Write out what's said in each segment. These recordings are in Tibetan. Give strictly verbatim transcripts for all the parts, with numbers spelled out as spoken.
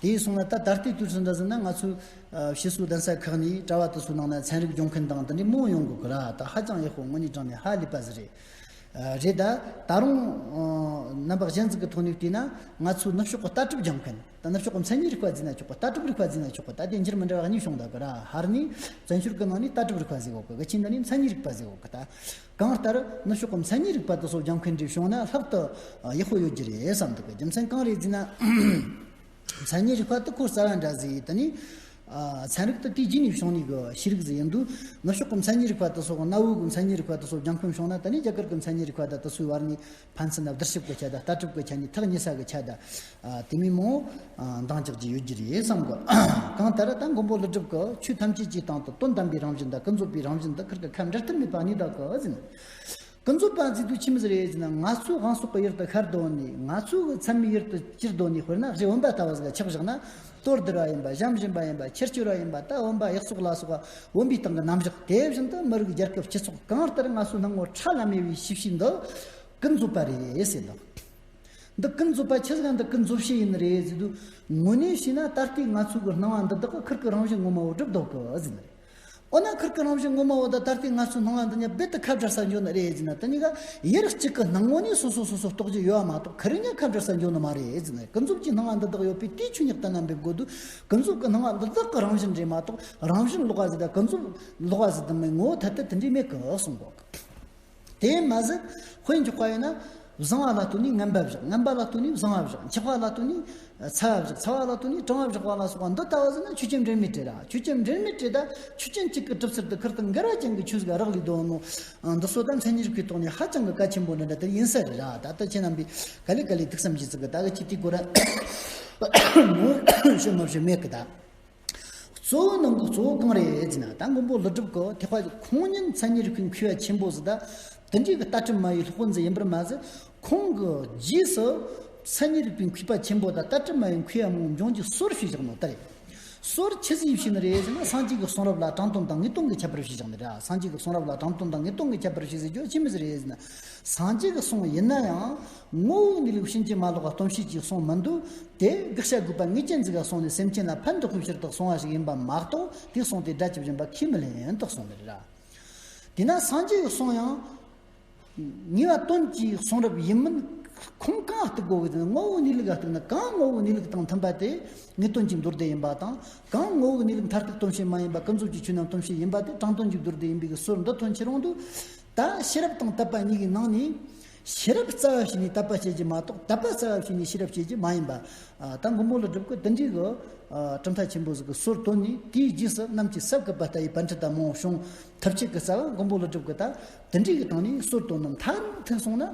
དེ་སོང་ན་ད་ད་ལྟའི་དུས་སུ་འདྲ་ཟེར་ན། ང་ཚོའི་ཨ་ཕྱི་སོ་གདན་ས་ཁག་ནས་གྲྭ་བ་དེ་ཚོའི་ནང་ན་ཚན་རིག་སྦྱོང་མཁན་དང་དེ་འདྲའི་མང་ཡོང་གི་གི་ར། ད་ཧ་ཅང་ཡག་པོ། དངོས་གནས་དྲང་ནས་ཧ་ལས་པ་ཟིག་རེད། ཨ་རེད། ད་ད་རུང་ཨ་རྣམ་པ་གཞན་ཟིག་གི་ཐོག་ནས་བལྟས་ན། ང་ཚོའི་ནུབ་ཕྱོགས་ཀྱི་ལྟ་གྲུབ་སྦྱང་མཁན། ད་ནུབ་ཕྱོགས་ཀྱི་མཚན་ཉིད་རིག་པ་ཟེར་ན་ཆོག་གི། ལྟ་གྲུབ་རིག་པ་ཟེར་ན་ཆོག་གི། ད་དེ་འགྱུར་མི་འདྲ་བ་གཉིས་བྱུང་བསྡད་གི་ར། ཧར་ནས་བཙན་བྱོལ་གྱི་ནང་ནས་ལྟ་གྲུབ་རིག་པ་ཟེར་གོ་གི། གལ་ཆེན་འདི་ནས་མཚན་ཉིད་རིག་པ་ཟེར་གོ་གི། ད་གང་ལྟར་ནུབ་ཕྱོགས་ཀྱི་མཚན་ཉིད་རིག་པ་དེ་ཚོ་སྦྱང་མཁན་འདྲ་བྱུང་ན་ལྷག་ཏུ་ཡག་པོ་ཡོད་རྒྱུ་རེད་བསམ་འདུག་གི། རྒྱུ་མཚན་གང་རེད་ཟེར་ན། མཚན་ཉིད་རིག་པ་དེ་ཁོ་རྩ་བ་འདྲ་ཟིག། དེ་ནས་ཨ་ཚན་རིག་དེ་དེའི་རྗེས་ནས་བྱུང་ནས་གི་ཤེས་རིག་ཟིག་ཡིན་དུས། ནུབ་ཕྱོགས་ཀྱི་མཚན་ཉིད་རིག་པ་དེ་ཚོ། གནའ་བོའི་གི་མཚན་ཉིད་རིག་པ་དེ་ཚོ་སྦྱང་མཁན་བྱུང་ན། དེ་ནས་རྒྱ་གར་གྱི་མཚན་ཉིད་རིག་པ་དང་དེ་ཚོའི་བར་ནས་ཕན་ཚུན་བསྡུར་ཞིབ་གི་ཆ་དང་། ལྟ་གྲུབ་གི་ཆ་ནས་ཐག་ཉེ་ས་གི་ཆ་དང་། ཨ་དེ་མིན་མང་ཨ་འདང་རྒྱག་རྒྱུ་ཡོད་རྒྱུ་རེད་བསམ་གི། གང་ལྟར་ད་མགོན་པོ་ཀླུ་སྒྲུབ་ཀྱིས་ཆོས་ཐམས་ཅད་ཀྱི་སྟེང་དུ་དོན་དམ་པའི་རང་བཞིན་དང་ཀུན་རྫོབ་པའི་རང་བཞིན་དུ་ཁུར་གི་ཁ་འབྲལ་ཐབས་མེད་པ་གནས་བསྡད་གི་ཟེར། ཀུན་རྫོབ་པ་ཟེར་དུས་ཆི་མོ་ཟིག་རེད་ཟེར་ན། ང་ཚོའི་དབང་སོགས་ཀྱི་ཡུལ་དུ་ཤར་དོ་ནས། ང་ཚོའི་ཚད་མའི་ཡུལ་དུ་གྱུར་དོ་ནས། དཔེར་ན་གཞི་བུམ་པ་ལྟ་བུ་ཟིག་ཆགས་བཞག་ན། དོར་བསྡུར་བ་ཡིན་པ། བཞེངས་བཞིན་པ་ཡིན་པ། ཕྱིར་བཅོས་ར་ཡིན་པ། ད་བུམ་པ་ཡག་བཙོག་ལ་སོགས་པ་བུམ་པའི་སྟེང་གི་རྣམ་གཞག། དེ་བཞིན་དུ་མི་རིགས་རྒྱལ་ཁབ་སྤྱི་ཚོགས། གང་ལྟར་ང་ཚོའི་སྣང་ངོར་ཁྲ་ལམ་མེ་བའི་ཤེས་བྱའི་འདི་ཀུན་རྫོབ་པ་རེད་ཟེར་འདུག། འདི་ཀུན་རྫོབ་པ་ཆི་ཟིག་ག་འདི་ཀུན་རྫོབ་བྱེད་ཡིན་ནི་རེད་ཟེར་དུས། དངོས་གནས་བྱས་ན་ད་ལྟའི་ང་ཚོའི་གི་སྣང་བ་འདི་དག་གིས་ཁུར་གི་རང་བཞིན་ངོ་མ་བོ་སྒྲུབ་བསྡད་གི་ཟེར་ནི་རེད། འོ་ན་ཁུར་གི་རང་བཞིན་ངོ་མ་བོ་དང་ད་ལྟའི་ང་ཚོའི་སྣང་བ་འདི་གཉིས་རྦད་དེ་ཁ་བྲལ་ས་འགྱོ་ནི་རེད་ཟེར་ན། དེ་གཉིས་ཀ་ཡུལ་གཅིག་གི་སྣང་ངོ་ནས་སོ་སོ་སོ་སོ་རྟོགས་རྒྱུ་ཡོད་པ་མ་གཏོགས། ཁུར་གཉིས་ཀ་ཁ་བྲལ་ས་འགྱོ་ནི་མ་རེད་ཟེར་ནི། ཀུན་རྫོབ་ཀྱི་སྣང་བ་འདི་དག་ཡོད་པས། དེའི་ཆོས་ཉིད་གཏན་ལ་འབེབས་དགོས་དུས། ཀུན་རྫོབ་ཀྱི་སྣང་བ་འདི་དག་གི་རང་བཞིན་རེད་མ་གཏོགས། རང་བཞིན་ལོག་པ་ཟིག་དང་ཀུན་རྫོབ་ལོག་པ་ཟིག་དེ་མོ་ངོ་བོ་ཐ་དད་དེ་འདྲ་མེད་གི་གསུངས་གོ། དེ་མ་ཟད་དཔེ་འཇོག་པ་ཡིན་ན། བཟང་བ་ལ་ལྟོས་ནས་ངན་པ་བཞག། ངན་པ་ལ་ལྟོས་ནས་བཟང་བ་བཞག། འཁྱག་པ་ལ་ལྟོས་ནས་ཚ་བ་བཞག། ཚ་བ་ལ་ལྟོས་ནས་གྲང་བ་བཞག་པ་ལ་སོགས་པ་འདི་ལྟ་བུ་ཟེར་ན། ཆོས་ཅན་འབྲེལ་མེད་རེད་ར། ཆོས་ཅན་འབྲེལ་མེད་རེད། ད་ཆོས་ཅན་གཅིག་གི་གྲུབ་ཚུལ་དེ་ཁུར་དུ་འགལ་བ་ཅན་གྱི་ཆོས་ཟིག་རག་ལས་དོ་ནོ། འདི་ཚོ་ད་མཚན་ཉིད་རིག་པའི་ཐོག་ནས་ཧ་ཅང་གི་གལ་ཆེན་པོ་འདྲ་འདྲ་དེ་ཡིན་ས་རེད་ར། ད་ལྟ་ཁྱེད་རྣམ་པས་ག་ལེ་ག་ལེ་ཐུགས་བསམ་བཞེས་ཙི་གི། ད་གི་ཅི་དེའི་སྐོར་ངོ་ཤེས་མ་ཤེས་མེད་གི་ད། གཙོ་བོ་ནང་གི་གཙོ་བོ་གང་རེད་ཟེར་ན། ད་མགོན་པོ་ཀླུ་སྒྲུབ་ཀྱིས་ཐེག་པ་ཁོང་ཉིད་མཚན་ཉིད་རིག་པའི་མཁས་པ་ཆེན་པོ་ཟིག་དང་། དེ་འདྲའི་གི་ལྟ་གྲུབ་སྨྲ་བའི་སློབ་དཔོན་ཟིག་ཡིན་པར་མ་ཟད། ཁོང་གི་རྗེས་སུ་མཚན་ཉིད་རིག་པའི་མཁས་པ་ཆེན་པོ་དང་ལྟ་གྲུབ་སྨྲ་བའི་མཁས་པ་མང་པོ་འབྱུང་རྒྱུ་སྲོལ་ཞིག་བཞག་ནོ་ད་རེད། སྲོལ་ཆི་ཟིག་ཡིན་ནི་རེད་ཟེར་ན། སངས་རྒྱས་ཀྱི་གསུང་རབ་ལ་དྲང་དོན་དང་ངེས་དོན་གྱི་ཁྱད་པར་ཞིག་བཞག་ནི་རེད། སངས་རྒྱས་ཀྱི་གསུང་རབ་ལ་དྲང་དོན་དང་ངེས་དོན་གྱི་ཁྱད་པར་ཞིག་ཟེར་རྒྱུ་ཆི་མོ་ཟིག་རེད་ཟེར་ན། སངས་རྒྱས་ཀྱི་གསུང་ཡིན་ན་ཡང་། ངོ་བོའི་གནས་ལུགས་ཕྱིན་ཅི་མ་ལོག་ག་སྟོན་བྱེད་ཀྱི་གསུང་མི་འདུག། དེ་དགག་བྱ་དགོས་པ་ངེས་ཅན་ཟིག་ག་གསུངས་ནས་སེམས་ཅན་ལ་ཕན་ཐོགས་པའི་ཕྱིར་དུ་གསུངས་པ་ཞིག་ཡིན་པ་མ་གཏོགས། དེ་གསུངས་ཏེ་སྒྲ་ཇི་བཞིན་པ་ཁས་མི་ལེན་དུ་གསུངས་ནི་རེད། དེས་ན་སངས་རྒྱས་ཀྱི་གསུང་ཡང་ངེས་པ་དོན་གྱི་གསུང་རབ་ཡིན་མིན་ཁུངས་གང་གཏུག་དགོས་ཀྱི། ངོ་བོའི་གནས་ལུགས་ལ་གཏུག་ན། གང་ངོ་བོའི་གནས་ལུགས་དང་མཐུན་པ་དེ་ངེས་དོན་གྱི་མདོ་སྡེ་ཡིན་པ་དང་། གང་ངོ་བོའི་གནས་ལུགས་མཐར་ཐུག་སྟོན་བྱེད་མ་ཡིན་པ་ཀུན་རྫོབ་ཀྱི་ཆོས་རྣམས་སྟོན་བྱེད་ཡིན་པ་དེ་དྲང་དོན་གྱི་མདོ་སྡེ་ཡིན་པའི་གི་སྲོལ་འདི་ཐོན་ཁྱེར་འོང་དུས། ད་ཤེས་རབ་དང་དད་པ་གཉིས་ཀྱི་ནང་ནས། ཤེས་རབ་རྩ་བ་བྱས་ནས་དད་པ་བྱེད་རྒྱུ་མ་གཏོགས། དད་པ་རྩ་བ་བྱས་ནས་ཤེས་རབ་བྱེད་རྒྱུ་མ་ཡིན་པ། ཨ། ད་མགོན་པོ་ཀླུ་སྒྲུབ་ཀྱིས་དེ་འདྲའི་གི། ཨ། གྲུབ་མཐའ་ཆེན་པོ་ཟིག་གི་སྲོལ་བཏོན་ནས། དེའི་རྗེས་སུ་ནམ་གྱི་ས་བཀབ་པ་ལྟ་བུའི་པཎྜི་ཏ་མང་བོ་བྱུང་ཐུབ་ཆེད་ཀྱི་རྩ་བ། མགོན་པོ་ཀླུ་སྒྲུབ་ཀྱིས་ད་དེ་འདྲའི་གི་སྟེང་ནས་སྲོལ་བཏོན་ནོ་མཐར་ཐུག་སོང་ན།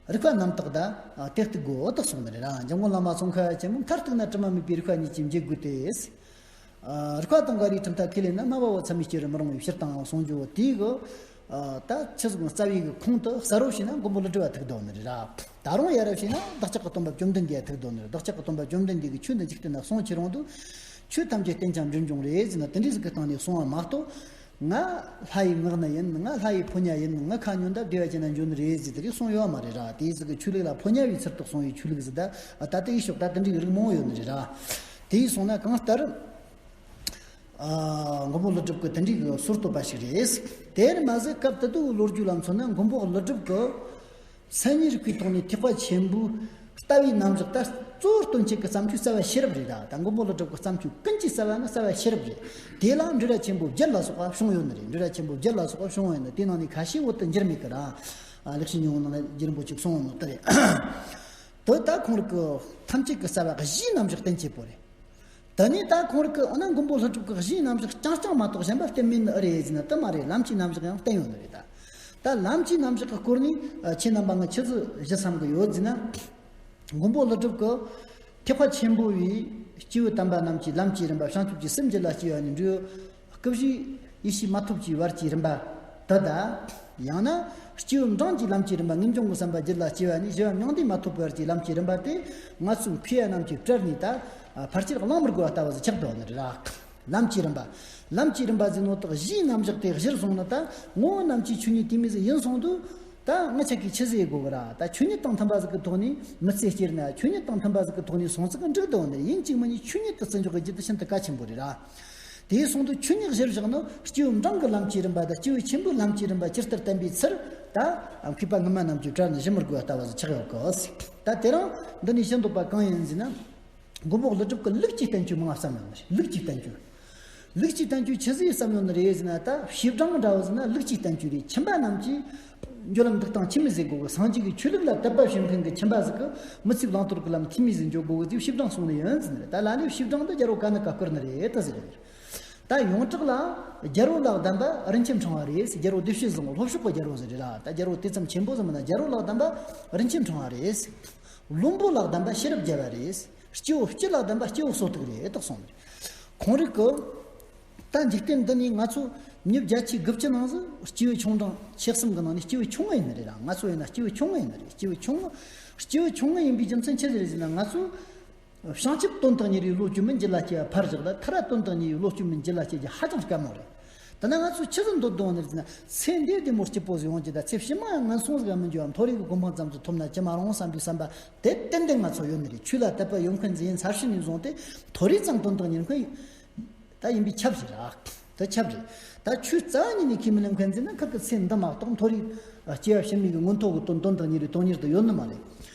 རིགས་པ་རྣམ་དག་དང་། ཨ། དེ་གཏུག་དགོས་དག་གསུངས་ནི་རེད་ར། འཇམ་མགོན་བླ་མ་ཙོང་ཁ་པ་ཆེན་པོས། མཐར་གཏུགས་ན་དྲི་མ་མེད་པའི་རིགས་པ་གཉིས་ཀྱིས་འབྱེད་དགོས་ཏེ། ཨ། རིགས་པ་དང་འགལ་བའི་གྲུབ་མཐའ་ཁས་ལེན་ན། སྨྲ་བ་བོ་ཚད་མས་སྐྱེ་རུ་མི་རུང་བའི་ཕྱིར་དང་གསུངས་རྒྱུ་བོ་དེའི་གི། ཨ། ད་ཆི་ཟིག་རྩ་བའི་གི་ཁུངས་དེ་གསལ་བོ་བྱས་ན་མགོན་པོ་ཀླུ་སྒྲུབ་པ་ཐུག་འདུག་ནི་རེད་ར། ད་རུང་ཡ་རབས་བྱས་ན་བདག་ཅག་གི་སྟོན་པ་བཅོམ་ལྡན་འདས་ཐུག་འདུག་ནི་རེད། བདག་ཅག་གི་སྟོན་པ་བཅོམ་ལྡན་འདས་ཀྱིས་ཆོས་འདི་འཇིག་རྟེན་ན་གསུངས་ཁྱེར་འོང་དུས། ཆོས་ཐམས་ཅད་རྟེན་ཅིང་འབྲེལ་འབྱུང་རེད་ཟེར་ན། དེ་འདྲའི་ཟིག་གི་སྟེང་ནས་གསུངས་པ་མ་གཏོགས། ང་ལྷ་ཡི་ངག་ནི་ཡིན། ང་ལྷ་ཡི་ཕོ་ཉ་ཡིན། ང་ཁ་ཉོན་དང་བདེ་བ་ཅན་ན་འགྱོ་ནི་རེད་ཟེར་དེ་གསུངས་ཡོད་མ་རེད་ར། དེའི་ཟིག་གི་ཆོས་ལུགས་ལ་ཕོ་ཉ་བའི་ཚུལ་དུ་གསུངས་པའི་ཆོས་ལུགས་ཟིག་ད། ད་ལྟ་ཡི་ཕྱོགས་ད་དེ་འདྲའི་རིགས་མང་བོ་ཡོད་ནི་རེད་ར། དེ་ཡིན་སོང་ན་གང་ལྟར། ཨ། མགོན་པོ་ཀླུ་སྒྲུབ་ཀྱིས་དེ་འདྲའི་གི་སྲོལ་བཏོད་པ་ཞིག་རེད། དེར་མ་ཟད་སྐབས་དེ་དུས་ལོ་རྒྱུས་ལ་མཚོན་ན། མགོན་པོ་ཀླུ་སྒྲུབ་ཀྱིས་མཚན་ཉིད་རིག་པའི་ཐོག་ནས་ཐེག་པ་ཆེན་པོའི་ལྟ་བའི་རྣམ་གཞག་ད་གཙོ་བོར་སྟོན་བྱེད་ཀྱི་བརྩམས་ཆོས་རྩ་བ་ཤེས་རབ་རེད་ད། ད་མགོན་པོ་ཀླུ་སྒྲུབ་ཀྱི་བརྩམས་ཆོས་ཀུན་གྱི་རྩ་བ་ནི་རྩ་བ་ཤེས་རབ་རེད། དེ་ལ་འགྲེལ་བ་ཆེན་པོ་བརྒྱད་ལ་སོགས་པ་བྱུང་ཡོད་ནི་རེད། འགྲེལ་བ་ཆེན་པོ་བརྒྱད་ལ་སོགས་པ་བྱུང་ཡོད་ནི་དེ་ནང་ནས་ཁ་ཤས་བོད་དུ་འགྱུར་མེད་ཀི་ར། ཨ། ལེགས་བཤད་སྙིང་པོའི་ནང་ན་རྒྱལ་རིན་པོ་ཆེས་གསུངས་ཡོད་ནོ་དེ་རེད། དེ་ད་ཁོང་རིགས་ཀྱི་ཐམས་ཅད་ཀྱི་རྩ་བ་གཞིའི་རྣམ་གཞག་བསྟན་བྱེད་པོ་རེད། དེ་ནས་ད་ཁོང་རིགས་ཀྱིས་འོ་ན་མགོན་པོ་ཀླུ་སྒྲུབ་ཀྱི་གཞིའི་རྣམ་གཞག་རྐྱང་རྐྱང་མ་གཏོགས་གཞན་པ་བསྟན་མེད་ནི་ཨེ་རེད་ཟེར་ན། དེ་མ་རེད། ལམ་གྱི་རྣམ་གཞག་ཡང་བསྟན་ཡོད་ནི་རེད་ད། ད་ལམ་གྱི་རྣམ་གཞག་གི་སྐོར་ནས། ཨ། ཁྱེད་རྣམ་པ་ང་ཆི་ཟིག་ཞུ་བསམ་གི་ཡོད་ཟེར་ན། མགོན་པོ་ཀླུ་སྒྲུབ་ཀྱིས་ཐེག་པ་ཆེན་པོ་བའི་སྐྱེས་བུ་དམ་པ་རྣམས་ཀྱི་ལམ་གྱི་རིམ་པ། བྱང་ཆུབ་ཀྱི་སེམས་རྒྱུད་ལ་སྐྱེ་བ་ནས་འབྲས་བུ་སྐུ་བཞིའི་ཡེ་ཤེས་མ་ཐོབ་ཀྱི་བར་གྱི་རིམ་པ་དེ་དང་། ཡང་ན་སྐྱེས་བུ་འབྲིང་གི་ལམ་གྱི་རིམ་པ། ངེས་འབྱུང་གི་བསམ་པ་རྒྱུད་ལ་སྐྱེ་བ་ནས་བྱིན་རླབས་མྱང་འདས་མ་ཐོབ་བར་གྱི་ལམ་གྱི་རིམ་པ་དེ། ང་ཚོའི་མཁས་པ་རྣམས་ཀྱིས་བཀྲལ་ནས་ད་ཕལ་ཆེར་གླེང་མི་དགོས་པ་ལྟ་བུ་ཟིག་ཆགས་འདུག་ནི་རེད། ལམ་གྱི་རིམ་པ། ལམ་གྱི་རིམ་པ་ཟེར་ནོ་དག་གཞིའི་རྣམ་གཞག་དེ་གཞིར་བཟུང་ནས་ད་ངོ་བོ་རྣམ་མཁྱེན་ཆོས་ཉིད་དེ་མོ་ཟིག་ཡིན་སོང་དུས། ད་ང་ཆ་གིས་ཆི་ཟིག་དགོས་གི་ར། ད་ཆོས་ཉིད་དང་མཐུན་པ་ཟིག་གི་ཐོག་ནས་མི་ཚེ་སྐྱེལ་ན། ཆོས་ཉིད་དང་མཐུན་པ་ཟིག་གི་ཐོག་ནས་སོང་ཟིག་གི་འགྲིག་འདུག་ནི་ཡིན་གཅིག་མིན་གཉིས་ཆོས་ཉིད་དུ་བརྩི་འཇོག་གི་རྒྱུ་དེ་ཤིན་ཏུ་གལ་ཆེན་པོ་རེད་ར། དེའི་གསུང་དུ་ཆོས་ཉིད་གཞིར་བཞག་ནི་སྐྱེས་བུ་འབྲིང་གི་ལམ་གྱི་རིམ་པ་དང་སྐྱེས་བུ་ཆེན་པོའི་ལམ་གྱི་རིམ་པ་ཇི་ལྟར་བསྟན་པའི་ཚུལ། ད་མཁས་པ་སྔ་མ་རྣམས་ཀྱི་གྲལ་ནས་ཞིབ་མོར་དགོས་པ་ལྟ་བུ་ཟིག་ཆགས་ཡོད་གི། ད་དེ་རིང་འདི་ནས་ཞུ་འདོད་པ་གང་ཡིན་ཟེར་ན། མགོན་པོ་ཀླུ་སྒྲུབ་ཀྱིས་ལུགས་ཀྱི་བསྟན་བཅོས་མང་བ་བརྩམས་ཡོད་ནི་རེད། ལུགས་ཀྱི་བསྟན་བཅོས། ལུགས་ཀྱི་བསྟན་བཅོས་ཆི་ཟིག་བརྩམས་ཡོད་ནི་རེད་ཟེར་ན། ད་བྱེ་བྲག་འདྲ་བོ་ཟེར་ན་ལུགས་ཀྱི་བསྟན་བཅོས་རེད། ཁྱིམ་པ་རྣམས་ཀྱིས་འགྲོ་ལམ་འདུག་སྟངས་ཆི་མོ་ཟིག་དགོས་གི། སངས་རྒྱས་ཀྱི་ཆོས་ལུགས་ལ་དད་པ་བྱེད་མཁན་གྱི་ཁྱིམ་པ་ཟིག་གིས་མི་ཚེའི་བླང་དོར་གྱི་ལམ་འཐུས་མི་ཟིག་འཇོག་དགོས་གི་ཟེར་བྱེ་བྲག་གསུངས་ནི་ཡིན་ཟེར་ནི་རེད། ད་ལ་ལས་བྱེ་བྲག་འདི་རྒྱལ་པོ་ག་ནི་ག་བསྐུར་ནི་རེད་ད་ཟེར་ནི་རེད། ད་ཡོངས་གྲགས་ལ་རྒྱལ་པོ་ལ་གདམས་པ་རིན་ཆེན་ཕྲེང་བ་རེད། རྒྱལ་པོ་བདེ་བྱེད་བཟང་པོ་ལྷོ་ཕྱོགས་ཀྱི་རྒྱལ་པོ་ཟིག་རེད་ར། ད་རྒྱལ་པོ་དེ་ཙམ་ཆེན་པོ་ཟིག་མིན་ན། རྒྱལ་པོ་ལ་གདམས་པ་རིན་ཆེན་ཕྲེང་བ་རེད། བློན་པོ་ལ་གདམས་པ་ཤེས་རབ་རྒྱལ་བ་རེད། སྐྱེ་བོ་སྤྱི་ལ་གདམས་པ་སྐྱེ་བོ་སོ་ཐུག་རེད་དོག་གསུངས་ནས། ཁོང་རིགས་ཀྱིས་ད་འཇིག་རྟེན་འདི་ནས་ང་ཚོ་མི་བརྒྱ་ཆའི་དགུ་བཅུ་ནང་ཟིག་སྐྱེས་བུ་ཆུང་འབྲིང་ཆེ་གསུམ་གྱི་ནང་ནས་སྐྱེས་བུ་ཆུང་ངུ་ཡིན་ནི་རེད་ར། ང་ཚོ་ཡིན་ན་སྐྱེས་བུ་ཆུང་ངུ་ཡིན་ནི་རེད། སྐྱེས་བུ་ཆུང་ངུ། སྐྱེས་བུ་ཆུང་ངུ་ཡིན་པའི་རྒྱུ་མཚན་ཆི་ཟིག་རེད་ཟེར་ན། ང་ཚོ་བྱང་ཆུབ་དོན་དང་ཉེ་བའི་བློ་སྐྱོབ་མིན་རྒྱུད་ལ་སྐྱེ་བ་ཕར་བཞག་ལ། ཐར་པ་དོན་དང་ཉེ་བའི་བློ་སྐྱོབ་མིན་རྒྱུད་ལ་སྐྱེ་རྒྱུ་ཧ་ཅང་དཀའ་མོ་རེད། ད་ནི་ང་ཚོས་ཆི་ཟིག་འདོད་འདོད་ནི་རེད་ཟེར་ན། ཚེ་འདི་བདེ་མོ་སྐྱིད་པོ་ཟིག་ཡོང་རྒྱུ་དང་། ཚེ་ཕྱི་མ་ཡང་ངན་སོང་ཟིག་ག་མི་འགྱུར་བ། མཐོ་རིས་ཀྱི་གོ་འཕང་ཙམ་ཟིག་ཐོབ་ན་ཅི་མ་རུང་བསམ་པའི་བསམ་པ་དེ་ཏན་ཏན་ང་ཚོ་ཡོད་ནི་རེད། ཆོས་ལ་དད་པ་ཡོད་མཁན་ཟིག་ཡིན་ཚར་ཕྱིན་ནས་བཟུང་སྟེ་མཐོ་རིས་ཙམ་དོན་དང་ཉེ་མཁན་ད་ཡིན་པས་ཁྱབ་ཟེར་ར། ད་ཁྱབ་རེད། ད་ཆོས་རྩ་བ་ཉིད་ནས་ཁས་མི་ལེན་མཁན་ཟིག་ན་ཁིར་གི་ཚེ་འདི་མ་གཏོགས་མཐོ་རིས་སྐྱེ་བ་ཕྱི་མའི་གི་མངོན་མཐོ་གི་དོན་དོན་དང་ཉེ་བའི་དོན་གཉེར་དུ་ཡོད་ནི་མ་རེད།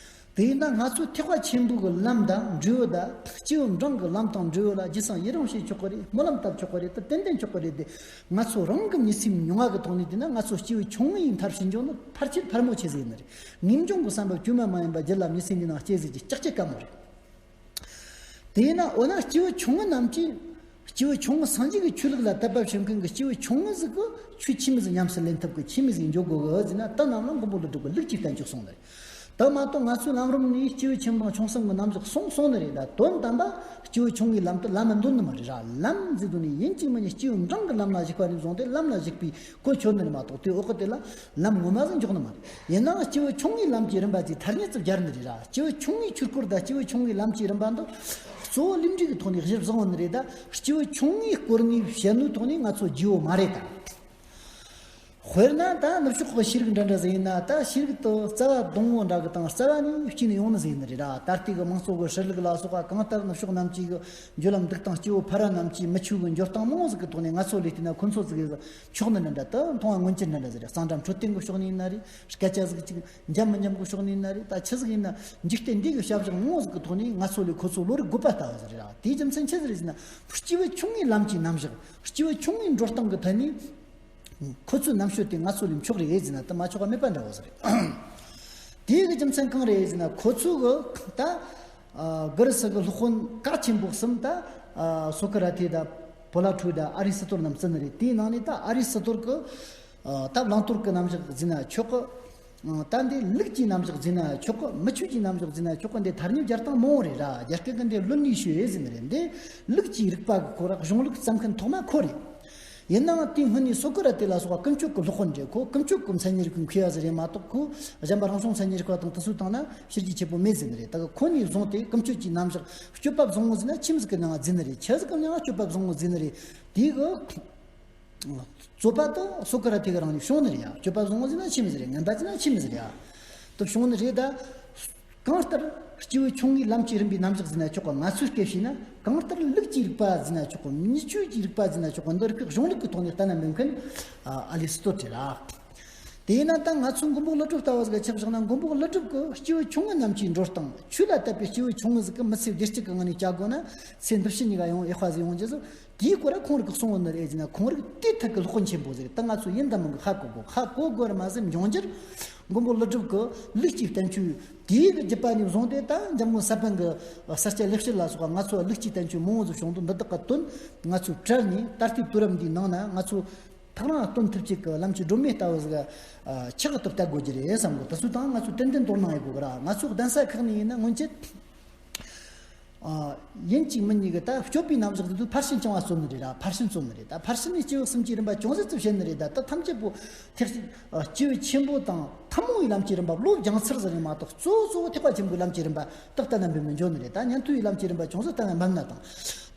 དེས་ན་ང་ཚོས་ཐེག་པ་ཆེན་པོའི་གི་ལམ་དང་འབྲས་བུ་དང་། སྐྱེས་བུ་འབྲིང་གི་ལམ་དང་འབྲས་བུ་ལ་རྗེས་སུ་ཡི་རང་བྱེད་ཆོག་གི་རེད། སྨོན་ལམ་བཏབ་ཆོག་གི་རེད། ད་ཏན་ཏན་ཆོག་གི་རེད་དེ། ང་ཚོ་རང་གི་མི་ཚེའི་མྱོང་བ་གི་ཐོག་ནས་བལྟས་ན། ང་ཚོ་སྐྱེས་བུ་ཆུང་ངུ་ཡི་མཐར་ཕྱིན་འགྱོ་ནི་ཕལ་ཆེར་ཕལ་མོ་ཆེ་ཟིག་ཡིན་ནི་རེད། ངེས་འབྱུང་གི་བསམ་པ་བཅོས་མ་མ་ཡིན་པ་རྒྱུད་ལ་མི་སེམས་འདི་ནང་སྐྱེ་ཟིག་གི་ལྕགས་ཀྱི་དཀའ་མོ་རེད། དེས་ན་འོ་ན་སྐྱེས་བུ་ཆུང་ངུ་རྣམས་ཀྱིས། སྐྱེས་བུ་ཆུང་ངུ་སངས་རྒྱས་ཀྱི་ཆོས་ལུགས་ལ་དད་པ་བྱེད་མཁན་གྱི་སྐྱེས་བུ་ཆུང་ངུ་ཟིག་གིས་ཆོས་ཆི་མོ་ཟིག་ཉམས་སུ་ལེན་ཐུབ་གི། ཆི་མོ་ཟིག་འཇོག་དགོས་གི་ཟེར་ན། ད་ནང་ལ་མགོན་པོ་ཀླུ་སྒྲུབ་ཀྱིས་ལུགས་ཀྱི་བསྟན་བཅོས་གསུངས་ནི་རེད། དེ་མ་གཏོགས་ང་ཚོའི་ལམ་རིམ་ནས་སྐྱེས་བུ་ཆེན་པོ་དང་ཆུང་གསུམ་གྱི་རྣམ་གཞག་གསུངས་གསུངས་ནི་རེད། ད་དོན་དམ་པ་སྐྱེས་བུ་ཆུང་ངུའི་ལམ་དུ་ལམ་མི་འདོན་ནི་མ་རེད་ར། ལམ་ཟེར་དུས་ནི་ཡིན་གཅིག་མིན་གཉིས་སྐྱེས་བུ་འབྲིང་གི་ལམ་ལ་ཞུགས་པ་ནས་བཟུང་སྟེ་ལམ་ལ་ཞུགས་པའི་གོ་ཆོད་ནི་རེད་མ་གཏོགས། དེའི་འོག་གི་དེ་ལ་ལམ་ངོ་མ་ཟིག་འཇོག་ནི་མ་རེད། ཡིན་ནའང་སྐྱེས་བུ་ཆུང་ངུའི་ལམ་གྱི་རིམ་པ་དེ་ཐ་སྙད་ཙམ་སྦྱར་ནི་རེད་ར། སྐྱེས་བུ་ཆུང་ངུའི་ཆོས་སྐོར་དང་སྐྱེས་བུ་ཆུང་ངུའི་ལམ་གྱི་རིམ་པ་འདི་གཙོ་བོ་ལུས་འབྲེལ་གྱི་ཐོག་ནས་གཞིར་བཟུང་བ་ནི་རེད། ད་སྐྱེས་བུ་ཆུང་ངུའི་སྐོར་ནས་བཤད་ནོའི་ཐོག་ནས་ང་ཚོ་བརྗེ་བོ་མ་རེད་ད། དཔེར་ན་ད་ནུབ་ཕྱོགས་ཀྱི་ཤེས་རིག་འདྲ་འདྲ་ཟིག་ཡིན་ན། ད་ཤེས་རིག་དེ་རྩ་བ་སྡོང་བོ་འདྲ་གི་དང་རྩ་བ་ནས་སྐྱེས་ནས་ཡོང་ནི་ཟིག་ཡིན་ནི་རེད་ར། ད་ལྟའི་གི་མང་གཙོ་གི་ཧྲིལ་ལུགས་ལ་སོགས་པ་གང་ལྟར་ནུབ་ཕྱོགས་རྣམས་ཀྱི་གི་འགྲོ་ལམ་འདུག་སྟངས། སྐྱེ་བོ་ཕལ་ར་རྣམས་ཀྱི་མི་ཆོས་གི་འགྱུར་སྟངས་མང་བོ་ཟིག་གི་ཐོག་ནས་ང་ཚོ་ལས་བལྟས་ན་ཁོ་ཚོ་ཟིག་གི་ཕྱོགས་ནི་འདྲ་འདྲ། ད་མཐོང་བ་མངོན་གྱུར་འདྲ་འདྲ་ཟིག་རེད། གཙང་སྦྲ་འཕྲོད་བསྟེན་གི་ཕྱོགས་ནས་ཡིན་ན་རེད། སྐད་ཆ་ཟིག་ཅིག་འཇམ་མི་འཇམ་གི་ཕྱོགས་ནས་ཡིན་ན་རེད། ད་ཆི་ཟིག་ཡིན་ན་འཇིག་རྟེན་འདི་གི་བྱ་བཞག་མང་བོ་ཟིག་གི་ཐོག་ནས་ང་ཚོ་ལས་ཁོ་ཚོ་བློ་རིག་བགོ་བ་ལྟ་བུ་ཟིག་རེད་ར། དེའི་རྒྱུ་མཚན་ཆི་ཟིག་རེད་ཟེར་ན། སྐྱེས་བུ་ཆུང་ངུའི་ལམ་གྱི་རྣམ་གཞག་སྐྱེས་བུ་ཆུང་ངུའི་འགྲོ་སྟངས་ཀྱི་ཐད་ནས། ཁོ་ཚོའི་རྣམ་དཔྱོད་དེ་ང་ཚོ་ལས་མཆོག་རེད་ཟེར་ན་དེ་མ་ཆོག་པ་མེད་པ་འདྲ་བོ་ཟིག་རེད། དེའི་གི་རྒྱུ་མཚན་གང་རེད་ཟེར་ན། ཁོ་ཚོའི་གི་ད་ཨ་གྷི་རི་སི་གི་སློབ་དཔོན་གལ་ཆེན་པོ་གསུམ། ད་ཨ་སོ་ཀ་ར་ཏི་དང་པོ་ལ་ཊོ་དང་ཨ་རི་སི་ཏོ་ལ་རྣམས་བརྩི་ནི་རེད། དེའི་ནང་ནས་ད་ཨ་རི་སི་ཏོ་གི་ཨ་ད་བླང་དོར་གི་རྣམ་གཞག་ཟེར་ན་ཆོག་གི། ད་འདི་ལུགས་ཀྱི་རྣམ་གཞག་ཟེར་ན་ཆོག་གི། མི་ཆོས་ཀྱི་རྣམ་གཞག་ཟེར་ན་ཆོག་གི། འདི་ཐ་སྙད་སྦྱར་སྟངས་མང་བོ་རེད་ར། རྒྱ་སྐད་གི་འདི་论理学ཟེར་ནི་རེད། འདི་ལུགས་ཀྱི་རིག་པ་གི་ཁོ་ར་གཞུང་ལུགས་བརྩམས་མཁན་ཐོག་མ་ཁོ་རེད། ཡིན་ནའང་དེའི་སྔོན་ནས་སོ་ཀ་ར་ཏི་ལ་སོགས་པ་ཀུན་སྤྱོད་ཀྱི་སློབ་དཔོན་རེད། ཁོ་ཀུན་སྤྱོད་ཀྱི་མཚན་ཉིད་རིག་པའི་མཁས་པ་ཟིག་རེད་མ་གཏོགས། ཁོ་གཞན་པ་རང་བྱུང་མཚན་ཉིད་རིག་པ་དང་དེ་ཚོའི་སྟེང་ན་ཤེར་རྒྱུ་ཆེ་པོ་མེད་ཟེར་ནི་རེད། ད་གི་ཁོ་ནས་བཟུང་སྟེ་ཀུན་སྤྱོད་ཀྱི་རྣམ་གཞག་སྤྱོད་པ་བཟང་བོ་ཟེར་ན་ཆི་མོ་ཟིག་གི་མྱིང་ང་བརྫིས་ནི་རེད། ཆི་ཟིག་གི་མྱིང་ང་སྤྱོད་པ་བཟང་བོ་བརྫིས་ནི་རེད། དེའི་གི་རྩོད་པ་དེ་སོ་ཀ་ར་ཏི་གི་རང་ནས་བྱུང་ནི་རེད་ཡ། སྤྱོད་པ་བཟང་བོ་ཟེར་ན་ཆི་མོ་ཟིག་རེད། ངན་པ་ཟེར་ན་ཆི་མོ་ཟིག་རེད་ཡ། དེ་བྱུང་ནི་རེད་ད། གང་ལྟར་སྐྱེས་བུ་ཆུང་ངུའི་ལམ་གྱི་རིམ་པའི་རྣམ་གཞག་ཟེར་ན་ཆོག་གི། ང་ཚོས་སྐད་བཤད་ན། གང་ལྟར་ལུགས་ཀྱི་རིག་པ་ཟེར་ན་ཆོག་གི། མི་ཆོས་ཀྱི་རིག་པ་ཟེར་ན་ཆོག་གི། འདི་རིགས་ཀྱི་གཞུང་ལུགས་ཀྱི་ཐོག་ནས་ལྟ་ན་འབེབས་མཁན་ཨ་ལི་སི་ཏོ་ཊེ་ལ། དེས་ན་ད་ང་ཚོ་མགོན་པོ་ཀླུ་སྒྲུབ་ལྟ་བུ་ཟིག་ག་ཆ་བཞག་ན། མགོན་པོ་ཀླུ་སྒྲུབ་ཀྱིས་སྐྱེས་བུ་ཆུང་ངུ་རྣམས་ཀྱི་འགྲོ་སྟངས། ཆོས་ལ་དད་པའི་སྐྱེས་བུ་ཆུང་ངུ་ཟིག་གིས་མི་ཚེ་བདེ་སྐྱིད་ཀྱི་ངང་ནས་བསྐྱལ་དགོས་ན་ཚེ་འདི་ཕྱི་གཉིས་ཀ་ཡང་ཡག་པ་ཟིག་ཡོང་རྒྱུ་ཟིག་དེའི་སྐོར་ལ་ཁོང་རིགས་ཀྱིས་གསུངས་ཡོད་ནི་རེད་ཟེར་ན། ཁོང་རིགས་དེའི་ཐད་ཀྱི་སློབ་དཔོན་ཆེན་པོ་ཟིག་རེད། ད་ང་ཚོ་ཡིན་དང་མིན་གྱི་ཧ་གོ་དགོས། ཧ་གོ་དགོས་ར་མ་ཟད། འབྱུང་འགྱུར་མགོན་པོ་ཀླུ་སྒྲུབ་ཀྱི་ལུགས་ཀྱི་བསྟན་བཅོས་དེའི་གི་བརྒྱུད་པ་ནས་བཟུང་སྟེ། ད་འཇམ་མགོན་ས་པཎ་གྱི་ས་སྐྱ་ལེགས་བཤད་ལ་སོགས་པ་ང་ཚོ་ལུགས་ཀྱི་བསྟན་བཅོས་མང་བོ་ཟིག་བྱུང་འདུག་འདི་དག་གི་དོན་ང་ཚོའི་གྲལ་ནས་ད་ལྟའི་དུས་རབས་འདིའི་ནང་ན་ང་ཚོ་ཐག་རིང་སྟོན་ཐུབ་ཅིག་གི་ལམ་གྱི་སྒྲོན་མེ་ལྟ་བུ་ཟིག་ཆགས་ཐུབ་ལྟ་དགོས་ཀྱི་རེད་བསམ་གི། དེ་ཚོའི་སྟེང་ང་ཚོས་ཏན་ཏན་དོ་སྣང་ཡེད་དགོས་གི་ར། ང་ཚོའི་གདན་ས་ཁག་ནས་ཡིན་ན་སྔོན་ཆད། ཨ། ཡིན་གཅིག་མིན་གཉིས་ཀྱིས་ད་སྤྱོད་པའི་རྣམ་གཞག་འདི་ཚོ་ཕར་ཕྱིན་རྐྱང་བ་རྩོད་ནི་རེད་ར། ཕར་ཕྱིན་རྩོད་ནི་རེད། ད་ཕར་ཕྱིན་ནས་སྐྱེས་བུ་གསུམ་གྱི་རིམ་པ་ཅུང་ཟད་ཙམ་བཤད་ནི་རེད། ད་ད་ཐམས་ཅད་པོ་ཐེག་ཆེན། ཨ། སྐྱེས་བུ་ཆེན་པོ་དང་ཐུན་མོང་བའི་ལམ་གྱི་རིམ་པ་བློ་སྦྱངས་ཚར་ཟིག་རེད་མ་གཏོགས། གཙོ་བོ་གཙོ་བོ་ཐེག་པ་ཆེན་པོའི་ལམ་གྱི་རིམ་པ་ད་གཏན་ནས་འབེབས་མི་འགྱོ་ནི་རེད། ད་ཉན་ཐོས་པའི་ལམ་གྱི་རིམ་པ་ཅུང་ཟད་གཏན་ནས་འབེབས་ན་དང་།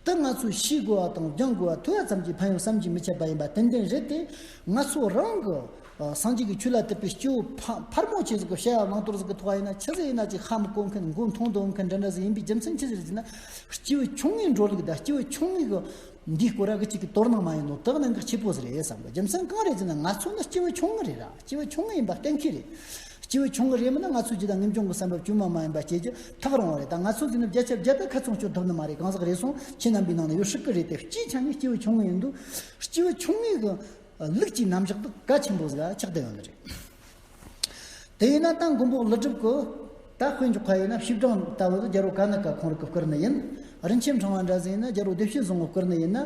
ད་ང་ཚོས་ཤེས་དགོས་པ་དང་སྦྱང་དགོས་པ་ཐོས་པ་ཙམ་གྱིས་ཕན་ཡོན་བསམ་གྱིས་མི་ཁྱབ་པ་ཡིན་པ་ཏན་ཏན་རེད་དེ། ང་ཚོ་རང་གི་ སངས་རྒྱས་ཀྱི་ཆོས་ལ་དད་པའི་སྐྱེ་བོ་ཕ་ཕལ་མོ་ཆེ་ཟིག་གི་བྱ་བ་བླང་དོར་ཟིག་གི་ཐོག་ཡིན་ན་ཆི་ཟིག་ཡིན་ན་ཅིག་ཧ་མི་གོ་མཁན་མགོ་མཐོང་འདོད་མཁན་འདྲ་འདྲ་ཟིག་ཡིན་པའི་རྒྱུ་མཚན་ཆི་ཟིག་རེད་ཟེར་ན། སྐྱེས་བུ་ཆུང་ངུའི་འགྲོ་ལུགས་དང་སྐྱེས་བུ་ཆུང་ངུའི་གི་འདིའི་སྐོར་ར་གི་ཅིག་གི་དོ་སྣང་མ་ཡིན་ནོ་དག་གནད་འགག་ཆེ་པོ་ཟིག་རེད་བསམ་གི། རྒྱུ་མཚན་གང་རེད་ཟེར་ན། ང་ཚོ་ནི་སྐྱེས་བུ་ཆུང་ངུ་རེད་ར། སྐྱེས་བུ་ཆུང་ངུ་ཡིན་པ་གཏན་འཁེལ་རེད། སྐྱེས་བུ་ཆུང་ངུ་རེད་མིན་ན་ང་ཚོའི་རྒྱུད་ལ་ངེས་འབྱུང་གི་བསམ་པ་བཅོས་མ་མ་ཡིན་པ་བྱེད་རྒྱུ་ཐག་རིང་བ་རེད། ད་ང་ཚོ་ཟིག་ནི་བརྒྱ་ཆ་བརྒྱ་ད་ཁ་ཚོན་གཅོད་ཐུབ་ནི་མ་རེད། གང་ཟག་རེ་ཟུང་ཁྱེད་རྣམ་པའི་ནང་ན་ཡོད་སྲིད་གི་རེད་དེ། སྤྱིའི་ཆ་ནས་སྐྱེས་བུ་ཆུང་ངུ་ཡིན་དུས་སྐྱེས་བུ་ཆུང་ངུའི་གི་ལུགས་ཀྱི་རྣམ་གཞག་དེ་གལ་ཆེན་པོ་ཟིག་ཆགས་བསྡད་ཡོད་ནི་རེད། དེ་ཡིན་ན་ད་མགོན་པོ་ཀླུ་སྒྲུབ་ཀྱི་ད་དཔེ་འཇོག་པ་ཡིན་ན་བྱེ་བྲག་ལྟ་བུ་དེ་རྒྱལ་པོ་ཀ་ནི་ཀ་ཁོང་རིགས་ཀྱིས་བསྐུར་ནི་ཡིན། རིན་ཆེན་ཕྲེང་བ་འདྲ་ཟིག་ཡིན་ན་རྒྱལ་པོ་བདེ་བྱེད་བཟང་པོས་བསྐུར་ནི་ཡིན་ན།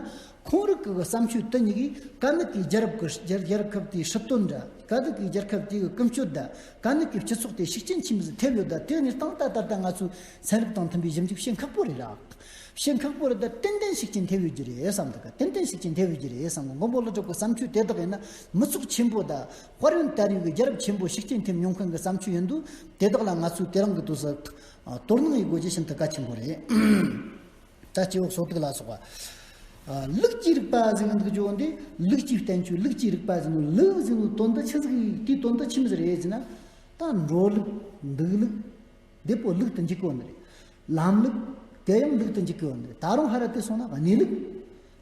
ཁོང་རིགས་ཀྱི་བསམ་སྤྱོད་དེ་གཉིས་ཀྱིས་ཀ་ནི་ཀའི་རྒྱལ་རབས་ཀྱི་རྒྱལ་རྒྱལ་ཁབ་དེའི་སྲིད་དོན་འདྲ། ཀ་ནི་ཀའི་རྒྱལ་ཁབ་དེ་གི་ཀུན་སྤྱོད་འདྲ། ཀ་ནི་ཀའི་སྤྱི་ཚོགས་དེ་ཤུགས་རྐྱེན་ཆེན་པོ་ཟིག་ཐེབས་ཡོད་ད། དེ་གཉིས་སྟེང་ད་ད་ལྟ་ང་ཚོའི་ཚན་རིག་དང་མཐུན་པའི་ཞིབ་འཇུག་བྱེད་ཁག་པོ་རེད་ར། བྱེད་ཁག་པོ་རེད་ད། ཏན་ཏན་ཤུགས་རྐྱེན་ཐེབས་ཡོད་རྒྱུ་རེད་བསམ་འདུག་ག་ཏན་ཏན་ཤུགས་རྐྱེན་ཐེབས་ཡོད་རྒྱུ་རེད་བསམ་གི། མགོན་པོ་ཀླུ་སྒྲུབ་ཀྱི་བསམ་སྤྱོད་དེ་དག་ཡིན་ན་མི་ཚོགས་ཆེན་པོ་དང་དཔལ་ཡོན་དར་ཡུལ་གྱི་རྒྱལ་རབས་ཆེན་པོ་ཤུགས་རྐྱེན་ཐེབས་མྱོང་མཁན་གྱི་བསམ་སྤྱོད་ཡིན་དུས། དེ་དག་ལ་ང་ཚོས་དེ་རིང་གི་དུས་སུ་དོ་སྣང་ཡེད་དགོས་རྒྱུ་ཤིན་ཏུ་གལ་ཆེན་པོ་རེད། ད་སྐྱེ་བོ་སོ་ཐིག་ལ་སོགས་པ། ལུགས་ཀྱི་རིག་པ་ཟེར་གི་འདུག་རྒྱུ་འདི་ལུགས་ཀྱི་བསྟན་བཅོས་ལུགས་ཀྱི་རིག་པ་ཟེར་ནོ། ལུགས་ཟེར་ནོ་དོན་དུ་ཆི་ཟིག་ཡིན། དེའི་དོན་དུ་ཆི་མོ་ཟིག་རེད་ཟེར་ན། ད་འགྲོ་ལུགས་འདུག་ལུགས་འདི་པོ་ལུགས་དུ་འཇུག་གོ་ནི་རེད། ལམ་ལུགས་དེ་ཡང་ལུགས་དུ་འཇུག་གོ་ནི་རེད། ད་རུང་ཧ་ར་དེ་སོང་ན་གནས་ལུགས།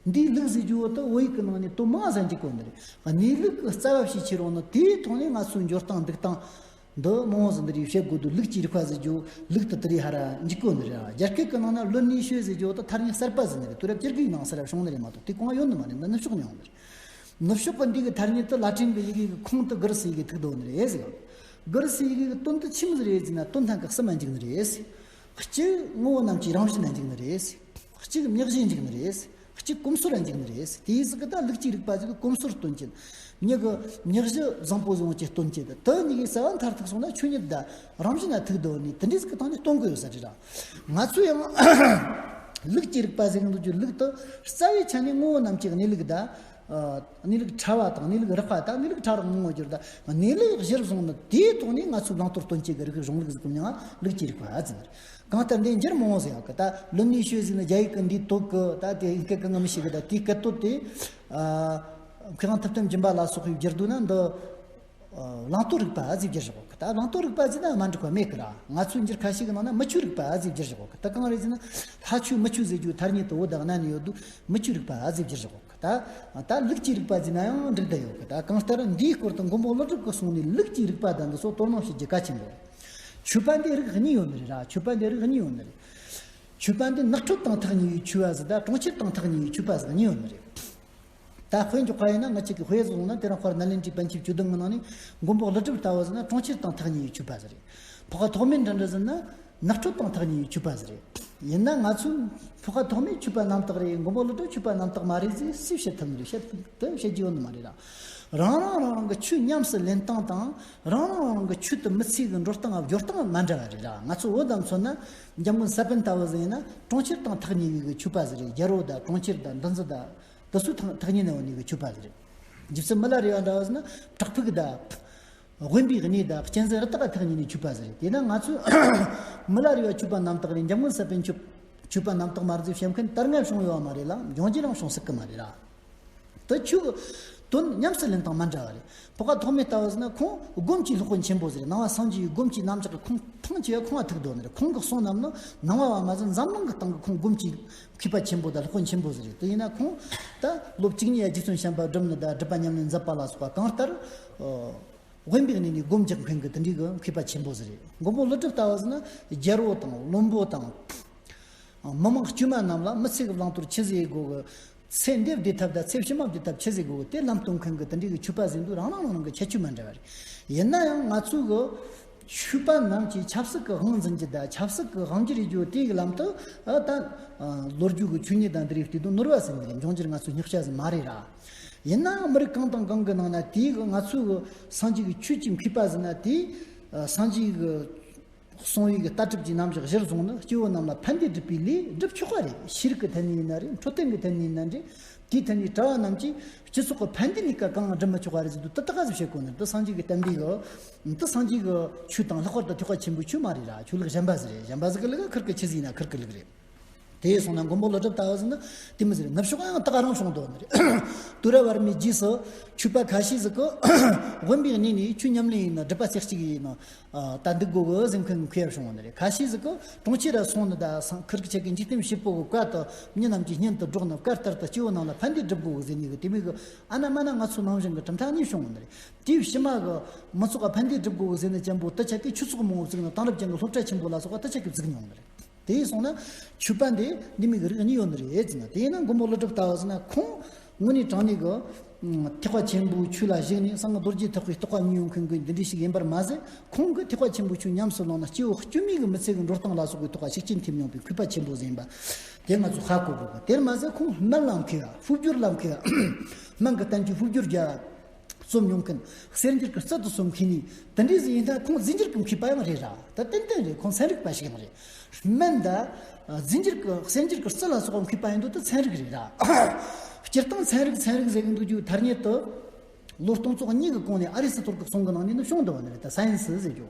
འདིའི་ལུགས་ཟེར་རྒྱུ་བོ་དེ་བོད་ཡིག་གི་ནང་ནས་དོན་མང་ཟིག་འཇུག་གོ་ནི་རེད། གནས་ལུགས་ཀྱི་རྩ་བ་ཕྱེ་ཕྱེ་རོགས་ནི། དེའི་ཐོག་ནས་ང་ཚོའི་འགྲོ་སྟངས་འདུག་སྟངས། འདི་མང་བོ་ཟིག་འདི་རིགས་བཤད་དགོས་འདུག་ལུགས་ཀྱི་རིག་པ་ཟེར་རྒྱུ་ལུགས་དེ་དེ་རིགས་ཧ་ར་འཇུག་གོ་ནི་རེད། རྒྱ་སྐད་ཀྱི་ནང་ན་论语学ཟེར་རྒྱུ་དེ་ཐ་སྙད་གསར་པ་ཟིག་ནི་རེད། དུས་རབས་བཅུ་དགུའི་ནང་གསལ་བ་བྱུང་ནི་རེད་མ་གཏོགས་དེ་གོང་ཡོད་ནི་མ་རེད། འདི་ནུབ་ཕྱོགས་ནས་ཡོང་ནི་རེད། ནུབ་ཕྱོགས་ཀྱི་འདི་གི་ཐ་སྙད་དེ་ལ་ཏིན་གྱི་ཡི་གེ་གི་ཁུངས་དེ་གྷི་རི་སི་ཡི་གེ་ཐུག་འདུག་ནི་རེད་ཟེར་གི། གྷི་རི་སི་ཡི་གེ་གི་དོན་དེ་ཆི་མོ་ཟིག་རེད་ཟེར་ན། དོན་ཐང་གི་གསུམ་མ་འཇུག་ནི་རེད། གཅིག་ངོ་བོ་རྣམས་ཀྱི་རང་བཞིན་ལ་འཇུག་ནི་རེད། གཅིག་མྱི་གཞི་འཇུག་ནི་རེད། གཅིག་གོམས་སྲོལ་ལ་འཇུག་ནི་རེད། དེའི་ཟིག་གི་ད་ལུགས་ཀྱི་རིག་པ་ཟིག་གི་གོམས་སྲོལ་སྟོན་གྱིན། མྱི་གི་མྱི་གཞི་བཟང་པོ་བཟང་གྱི་སྟོན་གྱི། ད་དེ་གཉིས་ཀྱི་རྩ་བ་མཐར་ཐུག་སོང་ན་ཆོས་ཉིད་ད་རང་བཞིན་ལ་ཐུག་འདུག་ནི་དེ་འདྲའི་ཟིག་གི་སྟེང་ནས་སྟོན་གི་ཡོད་ས་རེད་ར། ང་ཚོ་ཡང་ལུགས་ཀྱི་རིག་པ་ཟེར་གི་འདུག་རྒྱུ་ལུགས་དེ་རྩ་བའི་ཆ་ནས་ངོ་བོ་རྣམས་ཀྱི་གནས་ལུགས་ད། ཨ། གནས་ལུགས་ཕྲ་བ་དང་གནས་ལུགས་རགས་པ་དང་གནས་ལུགས་ཕྲ་རགས་མང་བོ་གྱུར་ད། གནས་ལུགས་གཞིར་བཟུང་ནི་དེའི་ཐོག་ནས་ང་ཚོས་བླང་དོར་སྟོན་བྱེད་ཀྱི་རིགས་གཞུང་ལུགས་ཟིག་གི་མིང་ང་ལུགས་ཀྱི་རིག་པ་ཟེར། གང་ལྟར་འདི་འགྱུར་མང་བོ་ཟེར་ཡག་གི། ད་论语学ཟེར་ནི་རྒྱ་ཡིག་གི་འདིའི་དོན་གི་ད་དེ་སྐད་གི་ངོ་མི་ཤེས་གི། ད་དེའི་སྐད་དོད་དེ། ཨ། མཁས་དབང་ཐུབ་བསྟན་སྦྱིན་པ་ལ་སོགས་པས་བསྒྱུར་འདུག་ན་འདི། ཨ། བླང་དོར་རིག་པ་ཟེར་བསྒྱུར་བཞག་གི། ད་བླང་དོར་རིག་པ་ཟེར་ན་མ་འགྲིག་པ་མེད་གི་ར། ང་ཚོའི་འགྱུར་ཁ་ཤས་གི་ནང་ན་མི་ཆོས་རིག་པ་ཟེར་བསྒྱུར་བཞག་གི། ད་གང་རེད་ཟེར་ན། ལྷ་ཆོས་མི་ཆོས་ཟེར་རྒྱུ་ཐ་སྙད་དེ་བོ་དག་ན་ནི་ཡོད་དུས། མི་ཆོས་རིག་པ་ཟེར་བསྒྱུར་བཞག་གི། ད། ད་ལུགས་ཀྱི་རིག་པ་ཟེར་ན་ཡང་འགྲིག་བསྡད་ཡོད་གི། ད་གང་ལྟར་འདིའི་སྐོར་དུ་མགོན་པོ་ཀླུ་སྒྲུབ་ཀྱིས་གསུངས་ནས་ལུགས་ཀྱི་རིག་པ་དང་འདི་ཚོ་དོ་སྣང་བྱེད་རྒྱུ་གལ་ཆེན་པོ་རེད། ཆོས་པ་འདི་རིགས་གཉིས་ཡོད་ནི་རེད་ར། ཆོས་པ་འདི་རིགས་གཉིས་ཡོད་ནི་རེད། ཆོས་པ་འདི་ནགས་ཁྲོད་དང་ཐག་ཉེ་བའི་ཆོས་པ་ཟིག་དང་གྲོང་ཁྱེར་དང་ཐག་ཉེ་བའི་ཆོས་པ་ཟིག་གཉིས་ཡོད་ནི་རེད། ད་དཔེ་འཇོག་པ་ཡིན་ན་ང་ཅག་གི་དཔེ་བཟུང་ན་དེ་རིང་དཔེར་ན་ལེན་གྲྭའི་པཎ་ཆེན་བཅུ་བདུན་གི་ནང་ནས་མགོན་པོ་ཀླུ་སྒྲུབ་ལྟ་བུ་ཟིག་ན་གྲོང་ཁྱེར་དང་ཐག་ཉེ་བའི་ཆོས་པ་ཟིག་རེད། འཕགས་པ་ཐོགས་མེད་འདྲ་འདྲ་ཟེར་ན་ནགས་ཁྲོད་དང་ཐག་ཉེ་བའི་ཆོས་པ་ཟིག་རེད། ཡིན་ན་ང་ཚོས་འཕགས་པ་ཐོགས་མེད་ཆོས་པ་རྣམ་དག་རེད། མགོན་པོ་ཀླུ་སྒྲུབ་ཆོས་པ་རྣམ་དག་མ་རེད་ཟེར་སུས་བཤད་ཐུབ་ནི་རེད། བཤད་ཐུབ་དུ་བཤད་རྒྱུ་ཡོད་ནི་མ་རེད་ར། རང་རང་རང་རང་གི་ཆོས་ཉམས་སུ་ལེན་སྟངས་དང་རང་རང་རང་གི་ཆོས་དེ་མི་ཚེ་གི་འགྲོ་སྟངས་སྦྱོར་སྟངས་མ་འདྲ་བ་རེད་ར། ང་ཚོ་བོད་ལ་མཚོན་ན་འཇམ་མགོན་ས་པཎ་ལྟ་བུ་ཟིག་ཡིན་ན་གྲོང་ཁྱེར་དང་ཐག་ཉེ་བའི་གི་ཆོས་པ་ཟིག་རེད། རྒྱལ་པོ་དང་གྲོང་ཁྱེར་དང་འདུ་འཛི་དང་དེ་ཚོའི་ཐག་ཐག་ཉེ་ནས་ཡོད་ནི་གི་ཆོས་པ་ཟིག་རེད། རྗེ་བཙུན་མི་ལ་རས་པ་འདྲ་བ་ཟེར་ན་བྲག་ཕུག་དང་། དབེན་པའི་གནས་དང་གཅན་གཟན་རི་དྭགས་ཐག་ཉེ་ནས་ཆོས་པ་ཟིག་རེད། དེས་ན་ང་ཚོས་མི་ལ་རས་པ་ཆོས་པ་རྣམ་དག་རེད། འཇམ་མགོན་ས་པཎ་ཆོས་ཆོས་པ་རྣམ་དག་མ་རེད་ཟེར་བཤད་མཁན་ད་སྔ་བྱུང་ཡོད་པ་མ་རེད་ལ། འབྱུང་འགྱུར་ཡང་བྱུང་སྲིད་གི་མ་རེད་ལ། དེ་ཆོས་དོན་ཉམས་སུ་ལེན་སྟངས་མ་འདྲ་བ་རེད། འཕགས་པ་ཐོགས་མེད་ལྟ་བུ་ཟེར་ན་ཁོང་སྒོམ་གྱི་སློབ་དཔོན་ཆེན་པོ་ཟིག་རེད། ནང་པ་སངས་རྒྱས་ཀྱི་སྒོམ་གྱི་རྣམ་གཞག་གི་ཁུངས་ཐང་ཆེ་བ་ཁོང་ང་ཐུག་འདུག་ནི་རེད། ཁོང་གིས་གསུངས་རྣམས་ནི་ནང་པ་བ་མ་ཟད་འཛམ་གླིང་གི་སྟེང་གི་ཁོང་སྒོམ་གྱི་མཁས་པ་ཆེན་པོ་དང་སློབ་དཔོན་ཆེན་པོ་ཟིག་རེད། དེ་ཡིན་ན་ཁོང་ད་ལོ་བཅུ་གཉིས་ཡ་རྗེ་བཙུན་བྱམས་པ་བསྒྲུབས་ནི་དང་སྒྲུབ་པ་ཉམས་ལེན་མཛད་པ་ལ་སོགས་པ་གང་ལྟར། དབེན་པའི་གནས་ནས་སྒོམ་རྒྱག་མཁན་གྱི་དེ་འདྲའི་གི་མཁས་པ་ཆེན་པོ་ཟིག་རེད། མགོན་པོ་ཀླུ་སྒྲུབ་ལྟ་བུ་ཟེར་ན་རྒྱལ་པོ་དང་བློན་པོ་དང་། མི་མང་དཀྱུས་མ་རྣམས་ལ་མི་ཚེ་གི་བླང་དོར་ཆི་ཟིག་ཡེད་དགོས་གི། ཚེ་འདི་བདེ་ཐབས་དང་ཚེ་ཕྱི་མ་བདེ་ཐབས་ཆི་ཟིག་དགོས་གི། དེ་ལམ་སྟོན་མཁན་གྱི་དེ་འདྲའི་གི་ཆོས་པ་ཟིག་འདུག་རང་རང་རང་རང་གི་ཁྱད་ཆོས་མ་འདྲ་བ་རེད། ཡིན་ན་ཡང་ང་ཚོའི་གི་ཆོས་པ་རྣམས་ཀྱིས་ཆབ་སྲིད་ཀྱི་དབང་འཛིན་རྒྱུ་དང་ཆབ་སྲིད་ཀྱི་དབང་སྒྱུར་ཡེད་རྒྱུ་དེའི་གི་ལམ་དུ་ཨ་ད་ལོ་རྒྱུས་ཀྱི་ཆོས་ཉིད་དང་འདི་རིགས་བལྟས་དུས་ནོར་བ་ཟིག་འདི་རེད། འབྱུང་འགྱུར་ང་ཚོའི་བསྙེག་བྱ་ཟིག་མ་རེད་ར། ཡིན་ནའང་མི་རིགས་གང་དང་གང་གི་ནང་ན་དེའི་གི་ང་ཚོའི་གི་སངས་རྒྱས་ཀྱི་ཆོས་ཀྱི་མཁས་པ་ཟེར་ན་དེ་སངས་རྒྱས་ཀྱི་གསུང་བའི་གི་ལྟ་གྲུབ་ཀྱི་རྣམ་གཞག་གཞིར་བཟུང་ནས་སྐྱེ་བོ་རྣམས་ལ་ཕན་བདེ་སྒྲུབ་པའི་ལས་སྒྲུབ་ཆོག་པ་རེད། ཤེས་རིག་གི་ཐད་ནས་ཡིན་ན་རེད། འཕྲོད་བསྟེན་གི་ཐད་ནས་ཡིན་ན་རེད། དེའི་ཐད་ནས་གྲྭ་བ་རྣམས་ཀྱིས་སྤྱི་ཚོགས་ཀྱི་ཕན་བདེའི་ལས་ཀ་གང་ཡང་སྒྲུབ་མི་ཆོག་པ་རེད་ཟེར་དུས་དེ་ད་ག་ཟེ་བཤད་དགོས་ནི། དེ་སངས་རྒྱས་ཀྱི་བསྟན་པའི་གི་དེ་སངས་རྒྱས་ཀྱི་ཆོས་དང་ལྷག་པར་དུ་ཐེག་པ་ཆེན་པོའི་ཆོས་མ་རེད་ར། ཆོས་ལུགས་གཞན་པ་ཟིག་རེད། གཞན་པ་ཟིག་གི་ལུགས་ཁུར་གི་ཆི་ཟིག་ཡིན་ན་ཁུར་གི་ལུགས་རེད། དེ་སོང་ན་མགོན་པོ་ཀླུ་སྒྲུབ་ལྟ་བུ་ཟིག་ན་དེ་མོ་ཟིག་རེད། ནུབ་ཕྱོགས་ཡང་ད་ག་རང་བྱུང་འདུག་ནི་རེད། དུས་རབས་བར་མའི་རྗེས་སུ་ཆོས་པ་ཁ་ཤས་ཟིག་གིས་དབེན་པའི་གནས་ནས་ཆོས་ཉམས་ལེན་ཡིན་ན་སྒྲུབ་པ་ཚེགས་གཅིག་ཡིན་ན་ད་འདུག་དགོས་གི་ཟེར་མཁན་མཁས་པ་བྱུང་བ་ནི་རེད། ཁ་ཤས་ཟིག་གིས་གྲོང་ཁྱེར་ར་སོང་ནི་ད་སང་ཁིར་གི་ཆེ་གི་འཇིག་རྟེན་བྱེད་པོ་གི་བཀའ་དེ་མི་རྣམས་ཀྱི་སྙན་དུ་སྒྲོག་ནི་བཀའ་ལྟར་དུ་སྐྱེ་བོ་རྣམས་ལ་ཕན་བདེ་སྒྲུབ་དགོས་གི་ཟེར་ནི་གི་དེ་མོ་གི་ཨ་ན་མ་ན་ང་ཚོ་ནང་བཞིན་གི་གྲུབ་མཐའ་ནས་བྱུང་བ་ནི་རེད། དེའི་ཕྱི་མ་གི་མི་ཚོགས་ལ་ཕན་བདེ་སྒྲུབ་དགོས་གི་ཟེར་ནི་ཅན་པོ་དེ་ཆ་གི་ཆོས་ཚོགས་མང་བོ་བཙུགས་ནི་དེང་རབས་ཅན་གི་སློབ་གྲྭ་ཆེན་པོ་ལ་སོགས་པ་དེ་ཆ་གི་བཙུགས་མྱོང་ནི་རེད། དེ་སོང་ན་ཆོས་པ་འདི་འདི་མིག་རིགས་གཉིས་ཡོད་ནི་རེད་ཟེར་ན། དེས་ན་མགོན་པོ་ཀླུ་སྒྲུབ་ལྟ་བུ་ཟེར་ན་ཁོང་དངོས་གནས་དྲང་གནས་ཀྱི་ཐེག་པ་ཆེན་པོའི་ཆོས་ལ་གཞིགས་ནས་སངས་རྒྱས་རྡོ་རྗེ་ཐེག་པའི་རྟོགས་པ་ཉིད་ཡོད་མཁན་གྱི་འདི་འདྲའི་ཞིག་ཡིན་པར་མ་ཟད། ཁོང་གིས་ཐེག་པ་ཆེན་པོའི་ཆོས་ཉམས་སུ་བླངས་ན་སྐྱེ་བོ་སྐྱོན་མེད་ཀྱི་མི་ཚེ་གི་འགྲོ་སྟངས་ལ་སོགས་པའི་ཐོག་ལ་ཤུགས་རྐྱེན་ཐེབས་མྱོང་པའི་མཁས་པ་ཆེན་པོ་ཟིག་ཡིན་པ་དེ་ང་ཚོས་ཧ་གོ་དགོས་གི། དེར་མ་ཟད་ཁོང་སྨན་ལ་མཁས་པ། དཔེར་བརྗོད་ལ་མཁས་པ། སྨན་གྱི་བསྟན་བཅོས་དཔེར་བརྗོད་རྒྱ་རྩོམ་མྱོང་མཁན། གསེར་འགྱུར་གྱི་རྩལ་དུ་སོང་མཁན་ནི་དེ་འདྲའི་ཟིག་ཡིན་ན་ཁོང་རྫས་འགྱུར་གྱི་མཁས་པ་ཡང་རེད་ར། ད་ཏན་ཏན་རེད། ཁོང་ཚན་རིག་པ་ཞིག་ཡང་རེད། སྨན་ད་རྫས་འགྱུར་གྱི་གསེར་འགྱུར་གྱི་རྩལ་ལ་སོགས་པ་མཁས་པ་ཡིན་དུས་ད་ཚན་རིག་རེད་ར། སྤྱིར་བཏང་ཚན་རིག་ཚན་རིག་ཟེར་གི་འདུག་རྒྱུ་ཐ་སྙད་དུ་ལོ་སྟོང་ཚོ་གཉིས་ཀྱི་གོང་ནས་ཨ་རི་སི་ཏོལ་གྱི་གསུང་གི་ནང་ནས་ནི་བྱུང་འདུག་བ་ནི་རེད། ད་སའེན་སི་ཟེར་རྒྱུ་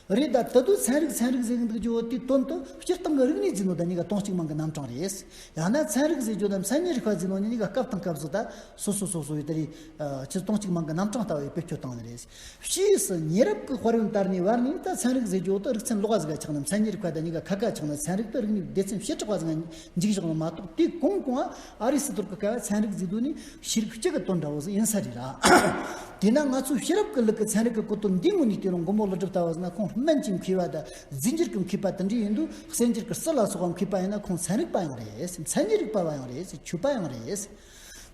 རེད། ད་ད་དུང་ཚན་རིག་ཚན་རིག་ཟེར་གི་འདུག་རྒྱུ་དེའི་དོན་དུ་སྤྱིར་བཏང་གི་རིག་གནས་ཟེར་ནོ་ད་གཉིས་ཀ་དོན་གཅིག་མིང་གི་རྣམ་གྲངས་རེད། ཡང་ན་ཚན་རིག་ཟེར་རྒྱུ་དང་མཚན་ཉིད་རིག་པ་ཟེར་ནོ་གཉིས་ཀ་སྐབས་དང་སྐབས་སུ་ད་སོ་སོ་སོ་སོ་ཡི་ད་རེད། ཨ། ཕྱིར་དོན་གཅིག་མིང་གི་རྣམ་གྲངས་ལྟ་བུའི་བེད་སྤྱོད་བཏང་ནི་རེད། ཕྱིས་སུ་ཉེ་རབས་ཀྱི་དཔལ་ཡོན་དར་ནས་བར་ནས་ད་ཚན་རིག་ཟེར་རྒྱུ་དེ་རིག་ཚན་ལོགས་ཀ་ཟིག་ག་ཆགས་ནས་མཚན་ཉིད་རིག་པ་དང་གཉིས་ཀ་ཁ་ཁ་ཆགས་ནས་ཚན་རིག་དེ་རིག་གནས་སྡེ་ཚན་བྱེ་བྲག་པ་ཟིག་ག་འཇིག་བཞག་ནི་མ་གཏོགས། དེ་གོང་གོང་ཨ་རི་སི་ཏོལ་གྱི་སྐབས་ཚན་རིག་ཟེར་དུས་ནི་ཤེས་རིག་སྤྱི་གི་དོན་འདྲ་བོ་ཟིག་ཡིན་ས་རེད་ར། དེས་ན་ང་ཚོའི་ཤེས་རབ་ཀྱི་ལུགས་ཀྱི་ཚན་རིག་གི་གོ་དོན་འདིའི་ངོས་ནས་བལྟས་རུང་མགོན་པོ་ཀླུ་སྒྲུབ་ལྟ་བུ་ཟེར་ན་ཁོང་སྨན་གྱི་མཁས་པ་དང་རྫས་འགྱུར་གྱི་མཁས་པ་དེ་འདྲ་ཡིན་དུས། གསེར་འགྱུར་གྱི་རྩལ་ལ་སོགས་པ་མཁས་པ་ཡིན་ན་ཁོང་ཚན་རིག་པ་ཡང་རེད། མཚན་ཉིད་རིག་པ་བ་ཡང་རེད། ཆོས་པ་ཡང་རེད།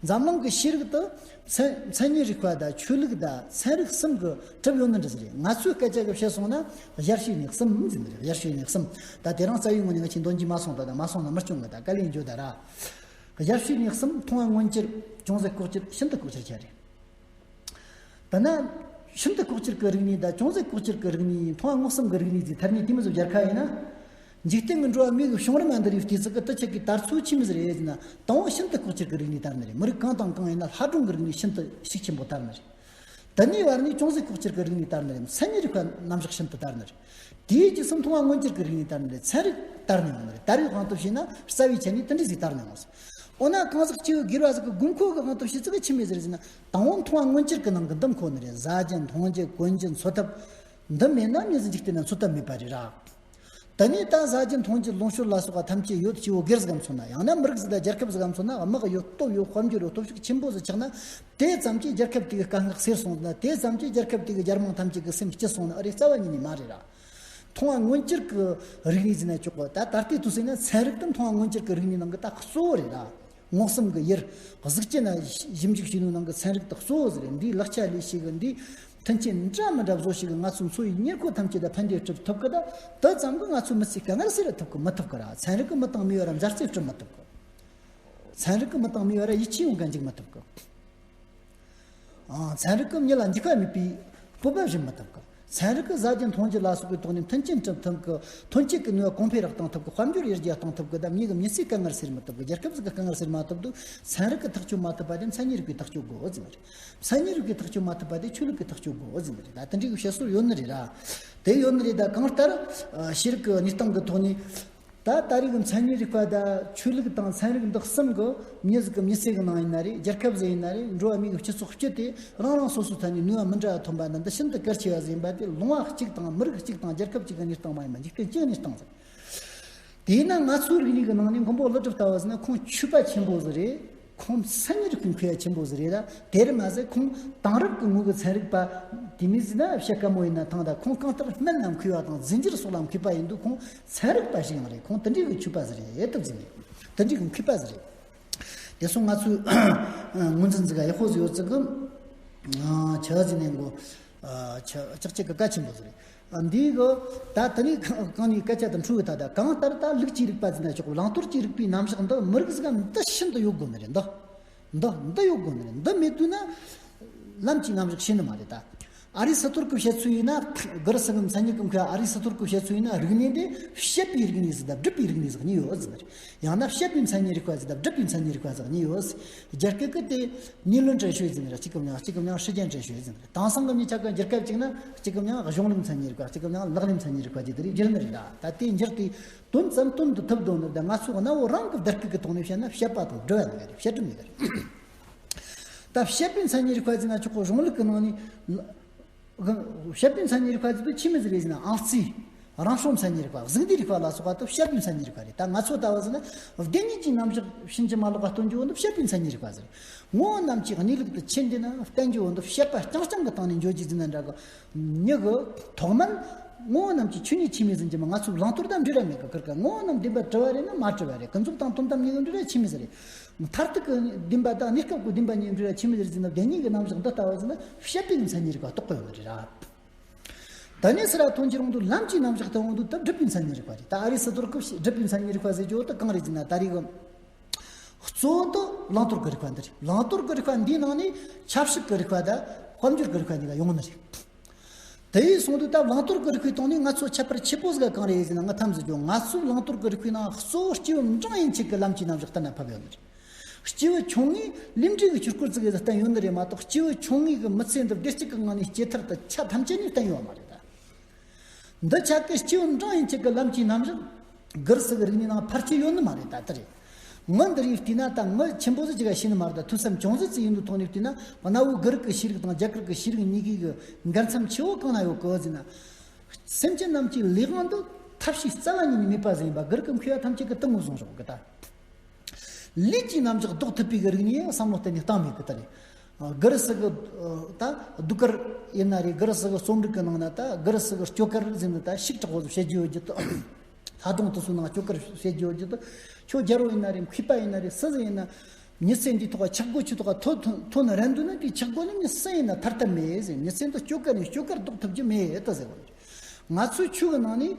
འཛམ་གླིང་གི་ཤེས་རིག་ཏུ་མཚན་མཚན་ཉིད་རིག་པ་དང་ཆོས་ལུགས་དང་ཚན་རིག་གསུམ་གྱིས་གྲུབ་ཡོད་ནི་འདྲ་ཟིག་རེད། ང་ཚོའི་སྐད་ཆ་གི་བཤད་སོང་ན་ཞར་བྱས་ནས་གསུམ་ཟེར་ནི་རེད། ཞར་བྱས་ནས་གསུམ། ད་དེ་རིང་རྩ་བའི་ངོས་ནས་ང་ཆོས་འདོན་རྒྱུ་མ་སོང་། ད་ད་མ་སོང་ན་མི་སྐྱོན་གི། ད་དཀའ་ལས་འཇོག་ད་ར། ཞར་བྱས་ནས་གསུམ། མཐོང་བ་མངོན་གྱུར། ཅུང་ཟད་ལྐོག་གྱུར། ཤིན་ཏུ་ལྐོག་གྱུར་བྱས་རེད། ད་ན། ཤིན་ཏུ་ལྐོག་གྱུར་གྱི་རིག་གནས་དང་ཅུང་ཟད་ལྐོག་གྱུར་གྱི་རིག་གནས། མཐོང་བ་མངོན་གསུམ་གྱི་རིག་གནས་ཀྱི་ཐ་སྙད་དེ་མོ་ཟིག་སྦྱར་ཁ་ཡིན་ན། འཇིག་རྟེན་གྱི་འགྲོ་བ་མིའི་གི་བྱུང་རིམ་འདི་རིགས་དུས་ཚོད་ཀྱི་དུ་ཆད་ཀྱི་དར་ཚུལ་ཆི་མོ་ཟིག་རེད་ཟེར་ན། དང་པོ་ཤིན་ཏུ་ལྐོག་གྱུར་གྱི་རིག་གནས་དར་ནི་རེད། མི་རིགས་གང་དང་གང་ཡིན་ན་ལྷ་སྒྲུང་གི་རིག་གནས་ཤིན་ཏུ་ཤུགས་ཆེན་པོ་དར་ནི་རེད། དེ་ནས་བར་ནས་ཅུང་ཟད་ལྐོག་གྱུར་གྱི་རིག་གནས་དར་ནི་རེད། མཚན་ཉིད་རིག་པ་རྣམ་གཞག་ཤིན་ཏུ་དར་ནི་རེད། དེའི་རྗེས་སུ་མཐོང་བ་མངོན་གྱུར་གྱི་རིག་གནས་དར་ནི་རེད། ཚན་རིག་དར་ནི་ཡོང་ནི་རེད། དར་བའི་དབང་དུ་བྱས་ན་རྩ་བའི་ཆ་ནས་དེ་འདྲ་ཟིག་དར་ནི་ཡོང་། འོ་ན་གང་ཟག་སྐྱེ་བོ་སྒེར་བ་ཟིག་གི་དགོས་མཁོ་གི་དབང་དུ་བྱས་ཚུལ་གྱི་ཆི་མོ་ཟིག་རེད་ཟེར་ན། དང་པོ་མཐོང་བ་མངོན་གྱུར་གྱི་ནང་གི་འདི་མཁོ་ནི་རེད། ཟ་རྒྱུ་འཐུང་རྒྱུ་གོན་རྒྱུ་འཚོ་ཐབས། འདི་མེད་ན་མྱི་ཟིག་འཇིག་རྟེན་ན་འཚོ་ཐབས་མེད་པ་རེད་ར། དེ་ནས་ད་ཟ་རྒྱུ་འཐུང་རྒྱུ་ལོངས་སྤྱོད་ལ་སོགས་པ་ཐམས་ཅད་ཡོད། སྐྱེ་བོ་སྒེར་ཟིག་ག་མཚོན་ན། ཡང་ན་མི་རིགས་ཟིག་དང་རྒྱལ་ཁབ་ཟིག་ག་མཚོན་ན། དམག་ཡོད། སྟོབས་ཡོད། དཔལ་འབྱོར་ཡོད། སྟོབས་ཤུགས་ཆེན་པོ་ཟིག་ཆགས་ན། དེ་ཙམ་གྱིས་རྒྱལ་ཁབ་དེ་གི་དཀའ་ངལ་སེལ་སོང་ན། དེ་ཙམ་གྱིས་རྒྱལ་ཁབ་དེ་གི་རྒྱལ་དམངས་ཐམས་ཅད་ཀྱི་སེམས་སྐྱིད་སོང་ན་ཨེ་རེད། རྩ་བ་ཉིད་ནས་མ་རེད་ར། མཐོང་བ་མངོན་གྱུར་གྱི་རིག་གནས་ཟེར་ན་ཆོག་གི། ད་ད་ལྟའི་དུས་ཟེར་ན་ཚན་རིག་ཏུ་མཐོང་བ་མངོན་གྱུར་གྱི་རིག་གནས་ནང་གི་ད་གཙོ་བོ་རེད་ད། མངོན་སུམ་གྱི་ཡུལ། གཟུགས་ཅན་ན་ཞིབ་འཇུག་བྱས་ནོའི་ནང་གི་ཚན་རིག་ཏུ་གཙོ་བོ་ཟིག་རེད། འདིའི་ལེགས་ཆ་ལས་ཤེས་གི། འདིའི་མཐུན་རྐྱེན་འདྲ་མི་འདྲ་བཟོ་ཤེས་གི། ང་ཚོའི་འཚོ་བའི་ཉེར་མཁོ་ཐམས་ཅད་ལ་ཕན་བདེ་སྒྲུབ་ཐུབ་གི། ད་དེ་ཙམ་གྱིས་ང་ཚོའི་མི་ཚེའི་དཀའ་ངལ་སེལ་ཐུབ་གི་མི་ཐུབ་གི་ར། ཚན་རིག་གིས་མི་དང་མིའི་བར་མཛའ་བརྩེ་སྒྲུབ་མི་ཐུབ་གི། ཚན་རིག་གིས་མི་དང་མིའི་བར་ཡིད་ཆེས་ཡོང་མཁན་འཇུག་མི་ཐུབ་གི། ཨང་། ཚན་རིག་གིས་མྱི་ལ་འཇིགས་པ་མེད་པའི་སྤོབས་པ་སྦྱིན་མི་ཐུབ་གི། ཚན་རིག་གིས་ཟ་རྒྱུ་འཐུང་རྒྱུ་ལ་སོགས་པའི་ཐོག་ནས་མཐུན་རྐྱེན་སྒྲུབ་ཐུབ་གི། ཐོན་སྐྱེད་ཀྱི་ནུས་པ་གོང་འཕེལ་རག་གཏང་ཐུབ་གི། དཔལ་འབྱོར་ཡར་རྒྱས་གཏང་ཐུབ་གི། ད་མྱི་གི་མྱི་ཚེའི་དཀའ་ངལ་སེལ་མི་ཐུབ་གི། རྒྱལ་ཁབ་ཟིག་གི་དཀའ་ངལ་སེལ་མ་ཐུབ་དུས། ཚན་རིག་གིས་ཐག་གཅོད་མ་ཐུབ་པ་དེ་མཚན་ཉིད་རིག་པས་ཐག་གཅོད་དགོས་ཟེར་ནི་རེད། མཚན་ཉིད་རིག་པས་ཐག་གཅོད་མ་ཐུབ་པ་དེ་ཆོས་ལུགས་ཀྱིས་ཐག་གཅོད་དགོས་ཟེར་ནི་རེད། ད་དེ་འདྲའི་གི་བཤད་སྲོལ་ཡོད་ནི་རེད་ར། དེ་ཡོད་ནི་རེད། ད་གང་ལྟར་ཤེས་རིག་གི་གནས་སྟངས་ཀྱི་ཐོག་ནས། ད་ད་རེས་ཀྱི་མཚན་ཉིད་རིག་པ་དང་ཆོས་ལུགས་དང་ཚན་རིག་འདི་གསུམ་གྱིས་མྱི་ཟིག་གི་མྱི་ཚེ་གི་ནང་ཡིན་ན་རེད། རྒྱལ་ཁབ་ཟིག་ཡིན་ན་རེད། འགྲོ་བ་མིའི་གི་སྤྱི་ཚོགས་སྤྱི་དེ་རང་རང་སོ་སོའི་ཐད་ནས་ནུས་པ་མི་འདྲ་བ་ཐོན་པ་འདི་འདི་ཤིན་ཏུ་གལ་ཆེ་བ་ཟིག་ཡིན་པ་དེ་ལུང་བ་གཅིག་དང་མི་རིགས་གཅིག་དང་རྒྱལ་ཁབ་གཅིག་གི་གནས་སྟངས་མ་ཡིན་པ། འཇིག་རྟེན་སྤྱིའི་གནས་སྟངས་ཟིག་དེས་ན་ང་ཚོའི་རིག་གནས་ཀྱི་ནང་ནས་མགོན་པོ་ཀླུ་སྒྲུབ་ལྟ་བུ་ཟེར་ན་ཁོང་ཆོས་པ་ཆེན་པོ་ཟིག་རེད། ཁོང་མཚན་ཉིད་རིག་པའི་མཁས་པ་ཆེན་པོ་ཟིག་རེད་ལ། དེར་མ་ཟད་ཁོང་དེང་རབས་ཀྱི་ངོས་ཀྱི་ཚན་རིག་པ་དེ་མོ་ཟིག་ན་བཤད་དཀའ་མོ་ཡིན་ན་ཐང་། ད་ཁོང་གང་ལྟར་སྨན་ལ་མཁས་པ་དང་རྫས་འགྱུར་སོགས་ལ་མཁས་པ་ཡིན་དུས། ཁོང་ཚན་རིག་པ་ཞིག་ཡང་རེད། ཁོང་དེ་འདྲའི་གི་ཆོས་པ་ཟིག་རེད། དེ་ཟིག་རེད། དེ་འདྲའི་གི་མཁས་པ་ཟིག་རེད། དེ་སོང་ང་ཚོའི་ངོས་འཛིན་ཟིག་ག་ཡག་པོ་ཟིག་ཡོད་ཚིག་གི། ཆ་ཟིག་ནས་མགོ་ཆ་ལྕགས་ཀྱི་ག་ཆེན་པོ་ཟིག་རེད། འདི་གི་ད་དེ་ནས་གང་ནས་སྐད་ཆ་དེ་འཕྲོས་ད། ད་གང་ལྟར་ད་ལུགས་ཀྱི་རིག་པ་ཟེར་ན་ཆོག། བླང་དོར་གྱི་རིག་པའི་རྣམ་གཞག་འདི་མི་རིགས་ཟིག་ག་འདི་ཤིན་ཏུ་ཡོད་དགོས་ནི་རེད། འདི་འདི་འདི་ཡོད་དགོས་ནི་རེད། འདི་མེད་དུས་ན་ལམ་གྱི་རྣམ་གཞག་ཤེས་ནི་མ་རེད་ད། ཨ་རི་སི་ཐོར་གྱི་བཤད་ཚུལ་ཡིན་ན། གུ་རུ་སིངྒ་མཚན་ཉིད་ཀྱི་མཁས་པ་ཨ་རི་སི་ཐོར་གྱི་བཤད་ཚུལ་ཡིན་ན། རིག་གནས་དེ་བཤད་པའི་རིག་གནས་ཟིག་དང་སྒྲུབ་པའི་རིག་གནས་ཟིག་གཉིས་ཡོད་ཟེར་ནི་རེད། ཡང་ན་བཤད་པའི་མཚན་ཉིད་རིག་པ་ཟིག་དང་སྒྲུབ་པའི་མཚན་ཉིད་རིག་པ་ཟིག་གཉིས་ཡོད་ཟེར། རྒྱ་སྐད་ཀྱི་དེ་ཉིས་ལུན་ཀྲན་ཤུའེ་ཟེར་ནི་རེད། གཅིག་གི་མིང་གཅིག་གི་མིང་ཧྲི་ཅན་ཀྲན་ཤུའེ་ཟེར་ནི་རེད། དེང་སང་གི་མི་ཆ་ག་འགྱུར་སྐབས་གཅིག་ན་གཅིག་གི་མིང་གཞུང་ལུགས་མཚན་ཉིད་རིག་པ། གཅིག་གི་མིང་ལག་ལེན་མཚན་ཉིད་རིག་པ་བཅས་དེ་རིགས་བསྒྱུར་ནི་རེད། ད་དེ་འགྱུར་དེ་དོན་ཙམ་དོན་དུ་ཐུབ་དོན་ནི། ད་ང་ཚོ་གནའ་བོ་རང་གི་བརྡ་སྐད་ཀྱི་ཐོག་ནས་བཤད་ན་བཤད་པ་དང་སྒྲུབ་པ་ནི་རེད། བཤད་སྒྲུབ་ནི་རེད། ད་བཤད་པའི་མཚན་ཉིད་རིག་པ་ཟེར་ན་ཆོག་གོ། གཞུང་ལུགས་ཀྱི་ནང་ནས། བཤད་པའི་མཚན་ཉིད་རིག་པ་ཟེར་དུས་ཆི་མོ་ཟིག་རེད་ཟེར་ན། ཨང་རྩིས། རང་བྱུང་མཚན་ཉིད་རིག་པ། གཟུགས་འདས་རིག་པ་ལ་སོགས་པ་དེ་བཤད་པའི་མཚན་ཉིད་རིག་པ་རེད། ད་ང་ཚོ་ལྟ་བུ་ཟེར་ན་བདེན་གཉིས་ཀྱི་རྣམ་གཞག་ཕྱིན་ཅི་མ་ལོག་པ་སྟོན་རྒྱུ་བོ་འདི་བཤད་པའི་མཚན་ཉིད་རིག་པ་ཟེར། ངོ་བོ་རྣམས་ཀྱི་གནས་ལུགས་དེ་ཆི་འདི་ན་བསྟན་རྒྱུ་བོ་འདི་བཤད་པ་རྐྱང་རྐྱང་གི་སྟེང་ནས་འཇོག་རྒྱུ་ཟེར་ན་འདྲ་གི། མྱི་གི་ཐོག་མར་ངོ་བོ་རྣམས་ཀྱི་ཆོས་ཉིད་ཆི་མོ་ཟིག་ཡིན་གྱི་མ། ང་ཚོའི་བླང་དོར་དང་འབྲེལ་བ་མེད་གི། ཁིར་ཀ་ངོ་བོ་རྣམས་བདེན་པར་གྲུབ་པ་རེད་ན་མ་གྲུབ་པ་རེད། ཀུན་རྫོབ་དང་དོན་དམ་གཉིས་ཀྱི་འབྲེལ་བ་ཆི་མོ་ཟིག་རེད། མཐར་ཐུག་གི་བདེན་པ་དང་གནས་སྐབས་ཀྱི་བདེན་པ་གཉིས་འབྲེལ་བ་ཆི་མོ་ཟིག་རེད་ཟེར་ན། བདེན་གཉིས་ཀྱི་རྣམ་གཞག་འདི་ལྟ་བུ་ཟེར་ན་བཤད་པའི་མཚན་ཉིད་རིག་པ་རྟོགས་གི་ཡོད་ནི་རེད་ར། ད་ནས་སི་ར་ཐོན་གྱི་རུང་དུ་ལམ་གྱི་རྣམ་གཞག་ལྟ་བུ་འདི་ད་སྒྲུབ་པའི་མཚན་ཉིད་རིག་པ་རེད། ད་ཨ་རི་སི་ཐོར་གྱི་སྒྲུབ་པའི་མཚན་ཉིད་རིག་པ་ཟེར་རྒྱུ་དེ་གང་རེད་ཟེར་ན། ད་རེས་གི་གཙོ་བོ་དེ་བླང་དོར་གྱི་རིག་པ་འདི་རེད། བླང་དོར་གྱི་རིག་པ་འདིའི་ནང་ནས་ཆབ་སྲིད་ཀྱི་རིག་པ་དང་དཔལ་འབྱོར་གྱི་རིག་པ་གཉིས་ཀ་ཡོང་ནི་རེད། དེ་ཡིན་སོང་དུས་ད་བླང་དོར་གྱི་རིག་པའི་སྟེང་ནས་ང་ཚོ་ཁྱད་པར་ཆེ་པོ་ཟིག་གང་རེད་ཟེར་ན། ང་ཐམས་ཅད་ཀྱང་ང་ཚོའི་བླང་དོར་གྱི་རིག་པའི་ནང་གཙོ་བོ་སྐྱེས་བུ་འབྲིང་ཡན་ཆད་ཀྱི་ལམ་གྱི་རྣམ་གཞག་གཏན་ལ་ཕབ་ཡོད་ནི་རེད། སྐྱེས་བུ་ཆུང་ངུས་ལས་འབྲས་ཀྱི་ཆོས་སྐོར་ཙི་གེ་ཟིག་བསྟན་ཡོད་ནི་རེད་མ་གཏོགས། སྐྱེས་བུ་ཆུང་ངུ་གི་མི་ཚེ་འདི་བདེ་སྐྱིད་ཀྱི་ངང་ནས་སྐྱེལ་ཐབས་དེ་ཆ་ཐམས་ཅད་ནས་བསྟན་ཡོད་མ་རེད་ད། འདི་ཆ་གི་སྐྱེས་བུ་འབྲིང་ཡན་ཆད་ཀྱི་ལམ་གྱི་རྣམ་གཞག་གུ་རུ་སིངྒ་གི་རིག་གནས་ནང་ཕལ་ཆེར་ཡོད་ནི་མ་རེད་ད། དེ་རེད། མི་འདི་རིགས་བལྟས་ན་ད་མི་ཆེན་པོ་ཟིག་ཅིག་ག་ཤེས་ནི་མ་རེད་ད། ཐོས་བསམ་ཅུང་ཟད་ཙི་ཡིན་དུས་ཐོག་ནས་བལྟས་ན། གནའ་བོའི་གུ་རུ་གི་ཤེས་རིག་དང་རྒྱ་གར་གི་ཤེས་རིག་གཉིས་ཀའི་གི་འགལ་མཚམས་ཆེ་བོ་གང་ན་ཡོད་གི་ཟེར་ན། སེམས་ཅན་རྣམས་ཀྱི་ལས་དབང་འདི་ཐབས་ཤེས་རྩ་བ་ཉིད་ནས་མེད་པ་ཟིག་ཡིན་པ་གུ་རུ་གི་མཁས་པ་ཐམས་ཅད་ཀྱིས་དེ་ངོས་བཟུང་བཞག་གི་ད། ལས་ཀྱི་རྣམ་གཞག་ལྡོག་ཐུབ་པའི་གི་རིག་གནས་ཡང་བསམ་བློ་གཏན་ནས་བཏང་མེད་གི་ད་རེད། གུ་རུ་སིངྒ་གི་ད་ཟློས་གར་ཡིན་ན་རེད། གུ་རུ་སིངྒ་གི་རྩོམ་རིག་གི་ནང་ན་ད་གུ་རུ་སིངྒ་གི་སྐྱོ་གར་ཟེར་ནི་ད་ཤིག་དྲག་པོ་ཟིག་བཤད་རྒྱུ་ཡོད་རྒྱུ་ད། ལྷ་སྒྲུང་དེ་ཚོའི་ནང་སྐྱོ་གར་བཤད་རྒྱུ་ཡོད་རྒྱུ་དེ། ཁྱོད་རྒྱལ་པོ་ཡིན་ན་རེད། མཁས་པ་ཡིན་ན་རེད། སུ་ཟིག་ཡིན་ན། མི་ཚེ་འདིའི་ཐོག་ཆག་སྒོ་ཆུ་ཐོག་ཐོན་ཐོན་རན་དུས་ན། དེའི་ཆག་སྒོ་ནས་མི་སུ་ཡིན་ན་ཐར་ཐབས་མེད་ཟེར། མི་ཚེ་འདི་སྐྱོ་གར་ནས་སྐྱོ་གར་ལྡོག་ཐུབ་རྒྱུ་མེད་ད་ཟེར་བ། ང་ཚོའི་ཆོས་ཀྱི་ནང་ནས་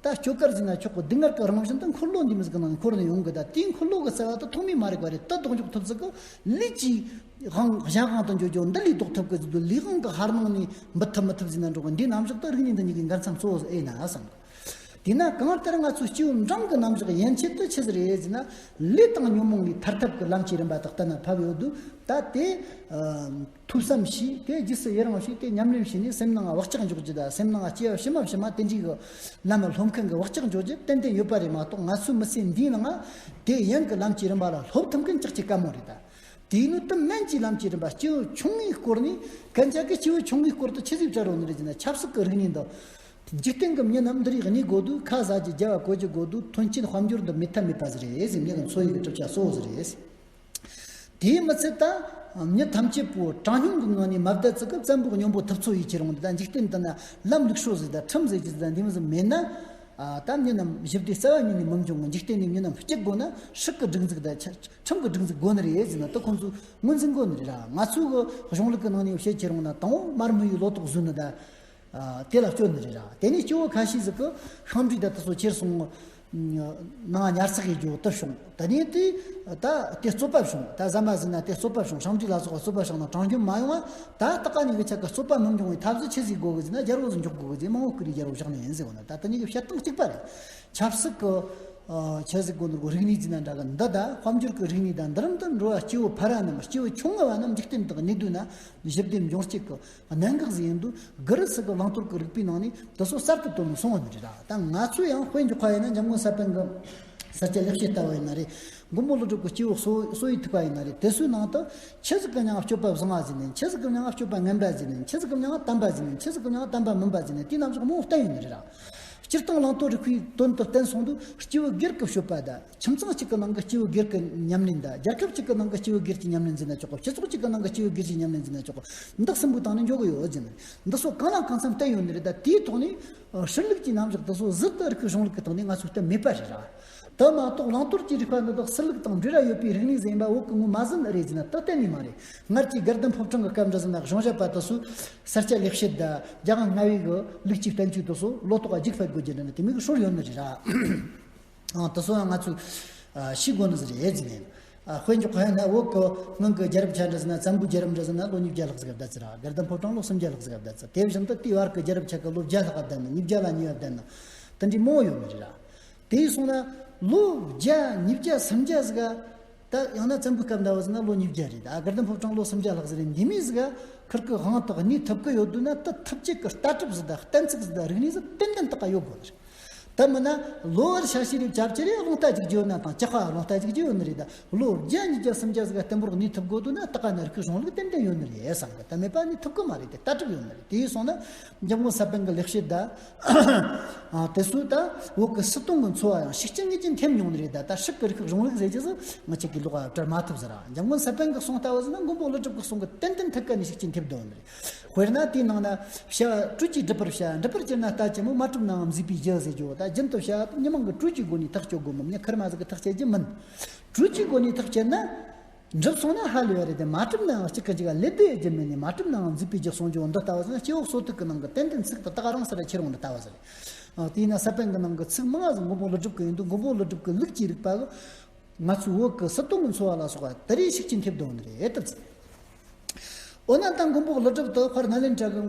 ད་སྐྱོ་གར་ཟེར་ན་ཆོག་གི། སྡུག་བསྔལ་གྱི་རང་བཞིན་དེ་འཁོར་ལོ་འདི་མོ་ཟིག་གི་ནང་ནས་འཁོར་ནས་ཡོང་གི། ད་དེའི་འཁོར་ལོ་གི་རྩ་བ་དེ་ཐོགས་མེད་མ་རིག་པ་རེད། དེ་ལྡོག་འཇོག་ཐུབ་ཟིག་གི། ལས་ཀྱི་དབང་གཞན་དབང་དུ་འགྱུར་རྒྱུ་འདི་ལས་ལྡོག་ཐུབ་གི་ཟེར་དུས། ལས་དབང་གི་ཧར་ནང་ནས་འབུད་ཐུབ་མི་ཐུབ་ཟེར་ན་འགྲོ་གི། འདིའི་རྣམ་གཞག་དེ་རིག་གནས་འདི་གཉིས་ཀྱི་འགལ་མཚམས་གཙོ་བོ་ཟིག་ཨེ་ཡིན་ན་བསམ་གི། དེས་ན་གང་ལྟར་ང་ཚོའི་སྐྱེས་བུ་འབྲིང་གི་རྣམ་གཞག་ཡན་ཆད་དེ་ཆི་ཟིག་རེད་ཟེར་ན། ལས་དང་ཉོན་མོངས་ལས་ཐར་ཐབས་ཀྱི་ལམ་གྱི་རིམ་པ་དག་གཏན་ལ་ཕབ་ཡོད་དུས། ད་དེ་ཐོས་བསམ་བྱས། དེ་རྗེས་སུ་ཡི་རང་བྱས། དེ་ཉམས་ལེན་བྱས་ནས་སེམས་ནང་བག་ཆགས་འཇོག་རྒྱུ་དང་། སེམས་ནང་སྐྱེ་བ་ཕྱི་མ་ཕྱི་མ་དེ་འདྲའི་གི་ལམ་སློབ་མཁན་གྱི་བག་ཆགས་འཇོག་རྒྱུ་ཏན་ཏན་ཡོད་པ་རེད་མ་གཏོགས། ང་ཚོའི་མི་ཚེ་འདིའི་ནང་དེ་ཡན་གྱི་ལམ་གྱི་རིམ་པ་ལ་སློབ་ཐུབ་མཁན་ཅག་ཅིག་དཀའ་མོ་རེད་ད། དེས་ནི་དེ་མན་གྱི་ལམ་གྱི་རིམ་པ་སྐྱེས་བུ་ཆུང་ངུའི་སྐོར་ནས། གན་ཅག་གིས་སྐྱེས་བུ་ཆུང་ངུའི་སྐོར་དུ་ཆི་ཟིག་བྱ་རོགས་ནི་རེད་ཟེར་ན། ཆབ་སྲིད་ཀྱི་རིག་གནས་འདི། འཇིག་རྟེན་གྱི་མྱི་རྣམས་འདི་རིགས་གནས་དགོས་དུས། ཁ་ཟ་རྒྱུ་རྒྱབ་བ་བཀོལ་རྒྱུ་དགོས་དུས། ཐོན་སྐྱེད་དཔལ་འབྱོར་འདི་མེད་ཐབས་མེད་པ་ཟིག་རེད་ཟེར། མྱི་གི་འཚོ་བའི་གྲུབ་ཆ་གཙོ་བོ་ཟིག་རེད་ཟེར། དེས་མི་ཚད་ད་མྱི་ཐམས་ཅད་པོ་གྲངས་ཉུང་གི་ངང་ནས་མ་བསྡད་ཙི་གི་བཙན་པོ་སྙོམས་པོ་ཐུབ་ཚོད་ཡིན་གྱི་རུང་། འདི་ད་འཇིག་རྟེན་འདི་ན་ལམ་ལུགས་སྲོལ་ཟིག་དང་ཁྲིམས་ཟེར་རྒྱུ་ཟིག་དང་འདི་མོ་ཟིག་མེད་ན། ཨ་ད་མྱི་རྣམས་ཞི་བདེ་རྩ་བ་ཉིད་ནས་མི་འབྱུང་གི། འཇིག་རྟེན་ནས་མྱི་རྣམས་སྐྱིད་དགོས་ན་སྲིད་ཀྱི་སྒྲིག་འཛུགས་དང་ཁྲིམས་ཀྱི་སྒྲིག་འཛུགས་དགོས་ནི་རེད་ཟེར་ན། ད་ཁོང་ཚོས་ངོས་འཛིན་དགོས་ནི་རེད་ར། ང་ཚོའི་གི་གཞུང་ལུགས་ཀྱི་ནང་ནས་བཤད་ཁྱེར་འོང་ན། དང་པོ་མར་མི་ཡི་ལོ་ཏོག་བཟོས་ནི་ད། ཨ་དེ་ལ་སྤྱོད་ནི་རེད་ར། དེ་ནས་སྐྱེ་བོ་ཁ་ཤས་ཟིག་གིས་ཤིང་འབྲས་དང་དེ་ཚོ་ཁྱེར་སོང་། ནང་ཉར་ཚགས་ཡེད་རྒྱུ་དེ་བྱུང་། དེ་ནས་དེ་ད་དེ་རྩོད་པ་བྱུང་། ད་ཟ་མ་ཟིན་ན་དེ་རྩོད་པ་བྱུང་། ཤིང་འབྲས་ལ་སོགས་པ་རྩོད་པ་བྱུང་ན་གྲངས་ཉུང་མ་ཡོང་བ། ད་ད་ག་ནས་གི་ཆ་གི་རྩོད་པ་མི་འབྱུང་བའི་ཐབས་ཟིག་ཆི་ཟིག་དགོས་གི་ཟེར་ན། རྒྱལ་པོ་ཟིག་འཇོག་དགོས་གི་ཟེར། མང་བོ་ཀུ་རེ་རྒྱལ་པོ་བཞག་ནི་ཡིན་ཟེར་བ་ན། ད་དེ་གཉིས་ཀྱི་བཤད་སྟངས་གཅིག་པ་རེད། ཆབ་སྲིད་ཀྱི་ཆི་ཟིག་གོ་ནོར་གི་རིག་གནས་ཟེར་ན་འདྲ་གི། འདི་ད་དཔལ་འབྱོར་གྱི་རིག་གནས་དང་འདི་རིམ་དུ་འགྲོ་བ། སྐྱེ་བོ་ཕལ་བ་རྣམས། སྐྱེ་བོ་ཆུང་ངུ་བ་རྣམས་འཇིག་རྟེན་དག་གནས་སྡོད་ན་ཞི་བདེ་འབྱུང་གཅིག་གི། གནད་འགག་ཟིག་ཡིན་དུས། གུ་རུ་སིངྒ་གི་བླང་དོར་གྱི་རིག་པའི་ནང་ནས་དེ་ཚོ་གསར་དུ་བཏོན་ནས་སོང་བ་ནི་རེད་ར། ད་ང་ཚོས་ཡང་དཔེ་འཇོག་པ་ཡིན་ན། འཇམ་མགོན་ས་པཎ་གྱི་ས་སྐྱ་ལེགས་བཤད་ལྟ་བུ་ཡིན་ན་རེད། མགོན་པོ་ཀླུ་སྒྲུབ་ཀྱི་སྐྱེས་བུ་གསོ་གསོ་བའི་ཐེག་པ་ཡིན་ན་རེད། དེ་ཚོའི་ནང་དུ་ཆི་ཟིག་གི་མྱིང་སྤྱོད་པ་བཟང་བ་ཟེར་ནས། ཆི་ཟིག་གི་མྱིང་སྤྱོད་པ་ངན་པ་ཟེར་ནས། ཆི་ཟིག་གི་མྱིང་དམ་པ་ཟེར་ནས། ཆི་ཟིག་གི་མྱིང་དམ་པ་མིན་པ་ཟེར་ནས། དེའི་རྣམ་གཞག་མང་བོ་བསྟན་ཡོད་ནི་རེད་ར། སྤྱིར་བཏང་བླང་དོར་རིག་པའི་དོན་དུ་བསྟན་སོང་དུས། སྐྱེས་བུ་སྒེར་གྱི་སྤྱོད་པ་དང་། ཁྱིམ་ཚང་གཅིག་གི་ནང་གི་སྐྱེས་བུ་སྒེར་གྱི་ཉམས་ལེན་དང་། རྒྱལ་ཁབ་གཅིག་གི་ནང་གི་སྐྱེས་བུ་སྒེར་གྱི་ཉམས་ལེན་ཟེར་ན་ཆོག་གི། སྤྱི་ཚོགས་གཅིག་གི་ནང་གི་སྐྱེས་བུ་སྒེར་གྱི་ཉམས་ལེན་ཟེར་ན་ཆོག་གི། འདི་གསུམ་པོའི་སྟེང་ནས་འཇོག་གི་ཡོད་ཟེར་ནས། འདི་ཚོ་གང་ལ་གང་འཚམ་བསྟན་ཡོད་ནི་རེད། ད་དེའི་ཐོག་ནས་ཨ་སྲིད་ལུགས་ཀྱི་རྣམ་གཞག་འདི་ཚོ་ཟུར་དུ་རིག་གི་གཞུང་ལུགས་ཀྱི་སྟེང་ནས་ང་ཚོས་བསྟན་མེད་པ་རེད་ར། དེ་མ་གཏོགས་བླང་དོར་གྱི་རིག་པ་འདི་དག་སྲིད་ལུགས་དང་འབྲེལ་བ་ཡོད་པའི་རིག་གནས་ཟིག་ཡིན་པ་བོད་ཀྱི་ངོས་མ་ཟིན་ནི་རེད་ཟེར་ན་ད་གཏན་ནས་མ་རེད། སྔར་གྱི་དགའ་ལྡན་ཕོ་བྲང་གི་སྐབས་འདྲ་ཟིག་ན་གཞུང་ཞབས་པ་དེ་ཚོས་ས་སྐྱ་ལེགས་བཤད་དང་རྒྱལ་དབང་ལྔ་པའི་གི་ལུགས་ཀྱི་བསྟན་བཅོས་དེ་ཚོ་ལོ་ཏོག་འཇིག་སྤེལ་དགོས་རྒྱུ་འདྲ་ནི་དེ་མོ་གི་སྲོལ་ཡོད་ནི་རེད་ར། ཨང་། དེ་ཚོ་ཡང་ང་ཚོས་ཨ་ཤེས་དགོས་ནི་ཟིག་རེད་ཟེར་ནས། དཔེ་འཇོག་ག་ཡིན་ན་བོད་གི་སྔོན་གི་རྒྱལ་རབས་ཆ་འདྲ་ཟེར་ན། བཙན་པོའི་རྒྱལ་རབས་འདྲ་ཟེར་ན་ལོ་ཉིས་བརྒྱ་ལྷག་ཟིག་བསྡད་ཟེར་ར། དགའ་ལྡན་ཕོ་བྲང་ལོ་སུམ་བརྒྱ་ལྷག་ཟིག་བསྡད་ཟེར། དེ་བཞིན་དུ་དེའི་བར་གི་རྒྱལ་རབས་ཆ་གི་ལོ་བརྒྱ་ལྷག་བསྡད་ན། ཉིས་བརྒྱ་ལ་ཉེ་བ་བསྡད་ན། དེ་འདྲའི་མང་བོ་ཡོད་ནི་རེད་ར། དེ་སོང་ན་ལོ་བརྒྱ། ཉིས་བརྒྱ། སུམ་བརྒྱ་ཟིག་ག་ད་ཡང་ན་བཙན་པོའི་སྐབས་འདྲ་བ་ཟེར་ན་ལོ་ཉིས་བརྒྱ་རེད། ད་དགའ་ལྡན་ཕོ་བྲང་ལོ་སུམ་བརྒྱ་ལྷག་ཟིག་རེད། འདི་མོ་ཟིག་ག་ཁུར་གི་དབང་དུ་གནས་ཐུབ་གི་ཡོད་དུས་ན། དེ་ཐུབ་ཆེད་གི་ལྟ་གྲུབ་ཟིག་དང་གཏན་ཚིགས་ཟིག་དང་རིག་གནས་ཟིག་ཏན་ཏན་དག་ག་ཡོད་དགོས་ནི་རེད། ད་མིན་ན་གློ་བུར་ཤ་ཤེད་རེ་བཅབ་ཀྱི་རེད། རླུང་རྟ་རྒྱུག་རྒྱུ་ཡོད་ན་དང་ལྕགས་ཁ་རླུང་རྟ་རྒྱུག་རྒྱུ་ཡོད་ནི་རེད། ད་ལོ་བརྒྱ། ཉིས་བརྒྱ། སུམ་བརྒྱ་ཟིག་ག་བརྟན་པོར་གནས་ཐུབ་དགོས་དུས་ན། དེ་ག་ན་རིག་གཞུང་ལུགས་ཏན་ཏན་ཡོད་ནི་རེད་བསམ་གི། ད་མེད་པ་ནི་ཐུབ་གི་མ་རེད། དེ་ལྟ་གྲུབ་ཡོད་ནི་རེད། དེ་སོང་ན་འཇམ་མགོན་ས་པཎ་གི་ལེགས་བཤད་དང་། ཨ། དེ་ཚོ་ད་བོད་ཀྱི་སྲིད་དོན་གྱི་འཚོ་བ་ཡང་ཤུགས་རྐྱེན་ངེས་ཅན་ཐེབས་མྱོང་ནི་རེད། ད་ད་སྲིད་ཀྱི་རིག་གཞུང་ལུགས་ཟེར་རྒྱུ་ཟིག་ང་ཅག་གིས་ལོག་བཀྲལ་མ་ཐུབ་ཟེར་ར། འཇམ་མགོན་ས་པཎ་གྱི་གསུང་ལྟ་བུ་ཟིག་ན་མགོན་པོ་ཀླུ་སྒྲུབ་ཀྱི་གསུང་གི་ཏན་ཏན་ཐད་ཀ་ནས་ཤུགས་རྐྱེན་ཐེབས་བསྡད་ནི་རེད། དཔེར་ན་དེའི་ནང་ན་བྱ་བ་སྤྲོས་ཀྱིས་སྒྲུབ་པར་བྱ། འགྲུབ་པར་གྱུར་ན་ལྟ་ཅི་སྨོས། མ་གྲུབ་ནའང་མཛེས་པའི་རྒྱུ་ཟེར་རྒྱུ། ད་རྒྱུན་དུ་བྱ་བ་མི་མང་གིས་སྤྲོས་ཀྱི་སྒོ་ནས་ཐག་གཅོད་དགོས་མོད། མྱི་ཁེར་མ་ཟིག་གིས་ཐག་བཅད་རྒྱུ་མིན། སྤྲོས་ཀྱི་སྒོ་ནས་ཐག་བཅད་ན། འགྲུབ་སོང་ན་ཧ་ལས་པ་རེད་དེ། མ་གྲུབ་ནའང་གཅིག་གིས་གཅིག་ལ་ལད་ཟློས་རྒྱུ་མིན་ནས། མ་གྲུབ་ནའང་མཛེས་པའི་རྒྱུ་གསུང་རྒྱུ་འདི་ལྟ་བུ་ཟིག་ན། སྐྱེ་བོ་སོ་ཐར་གྱི་ནང་གི་ཏན་ཏན་ཚིག་དེ་དག་རང་སར་ཁྱེར་འོང་འདི་ལྟ་བུ་ཟིག་རེད། ཨ། དེས་ན་ས་པཎ་གྱི་ནང་གི་ཚིག་མང་ང་ཟིག་མགོན་པོ་ཀླུ་སྒྲུབ་ཀྱི་ཡིན་དུས། མགོན་པོ་ཀླུ་སྒྲུབ་ཀྱི་ལུགས་ཀྱི་རིག་པ་གིས་ང་ཚོའི་བོད་ཀྱི་སྲིད་དོན་གྱི་འཚོ་བ་ལ་སོགས་པ་དེ་རིགས་ཤུགས་རྐྱེན་ཐེབས་བསྡད་ནི་རེད་ལྟ་བུ་ཟིག་འོ་ན་ད་མགོན་པོ་ཀླུ་སྒྲུབ་དེ་དཔལ་ནཱ་ལེནྡྲ་གི་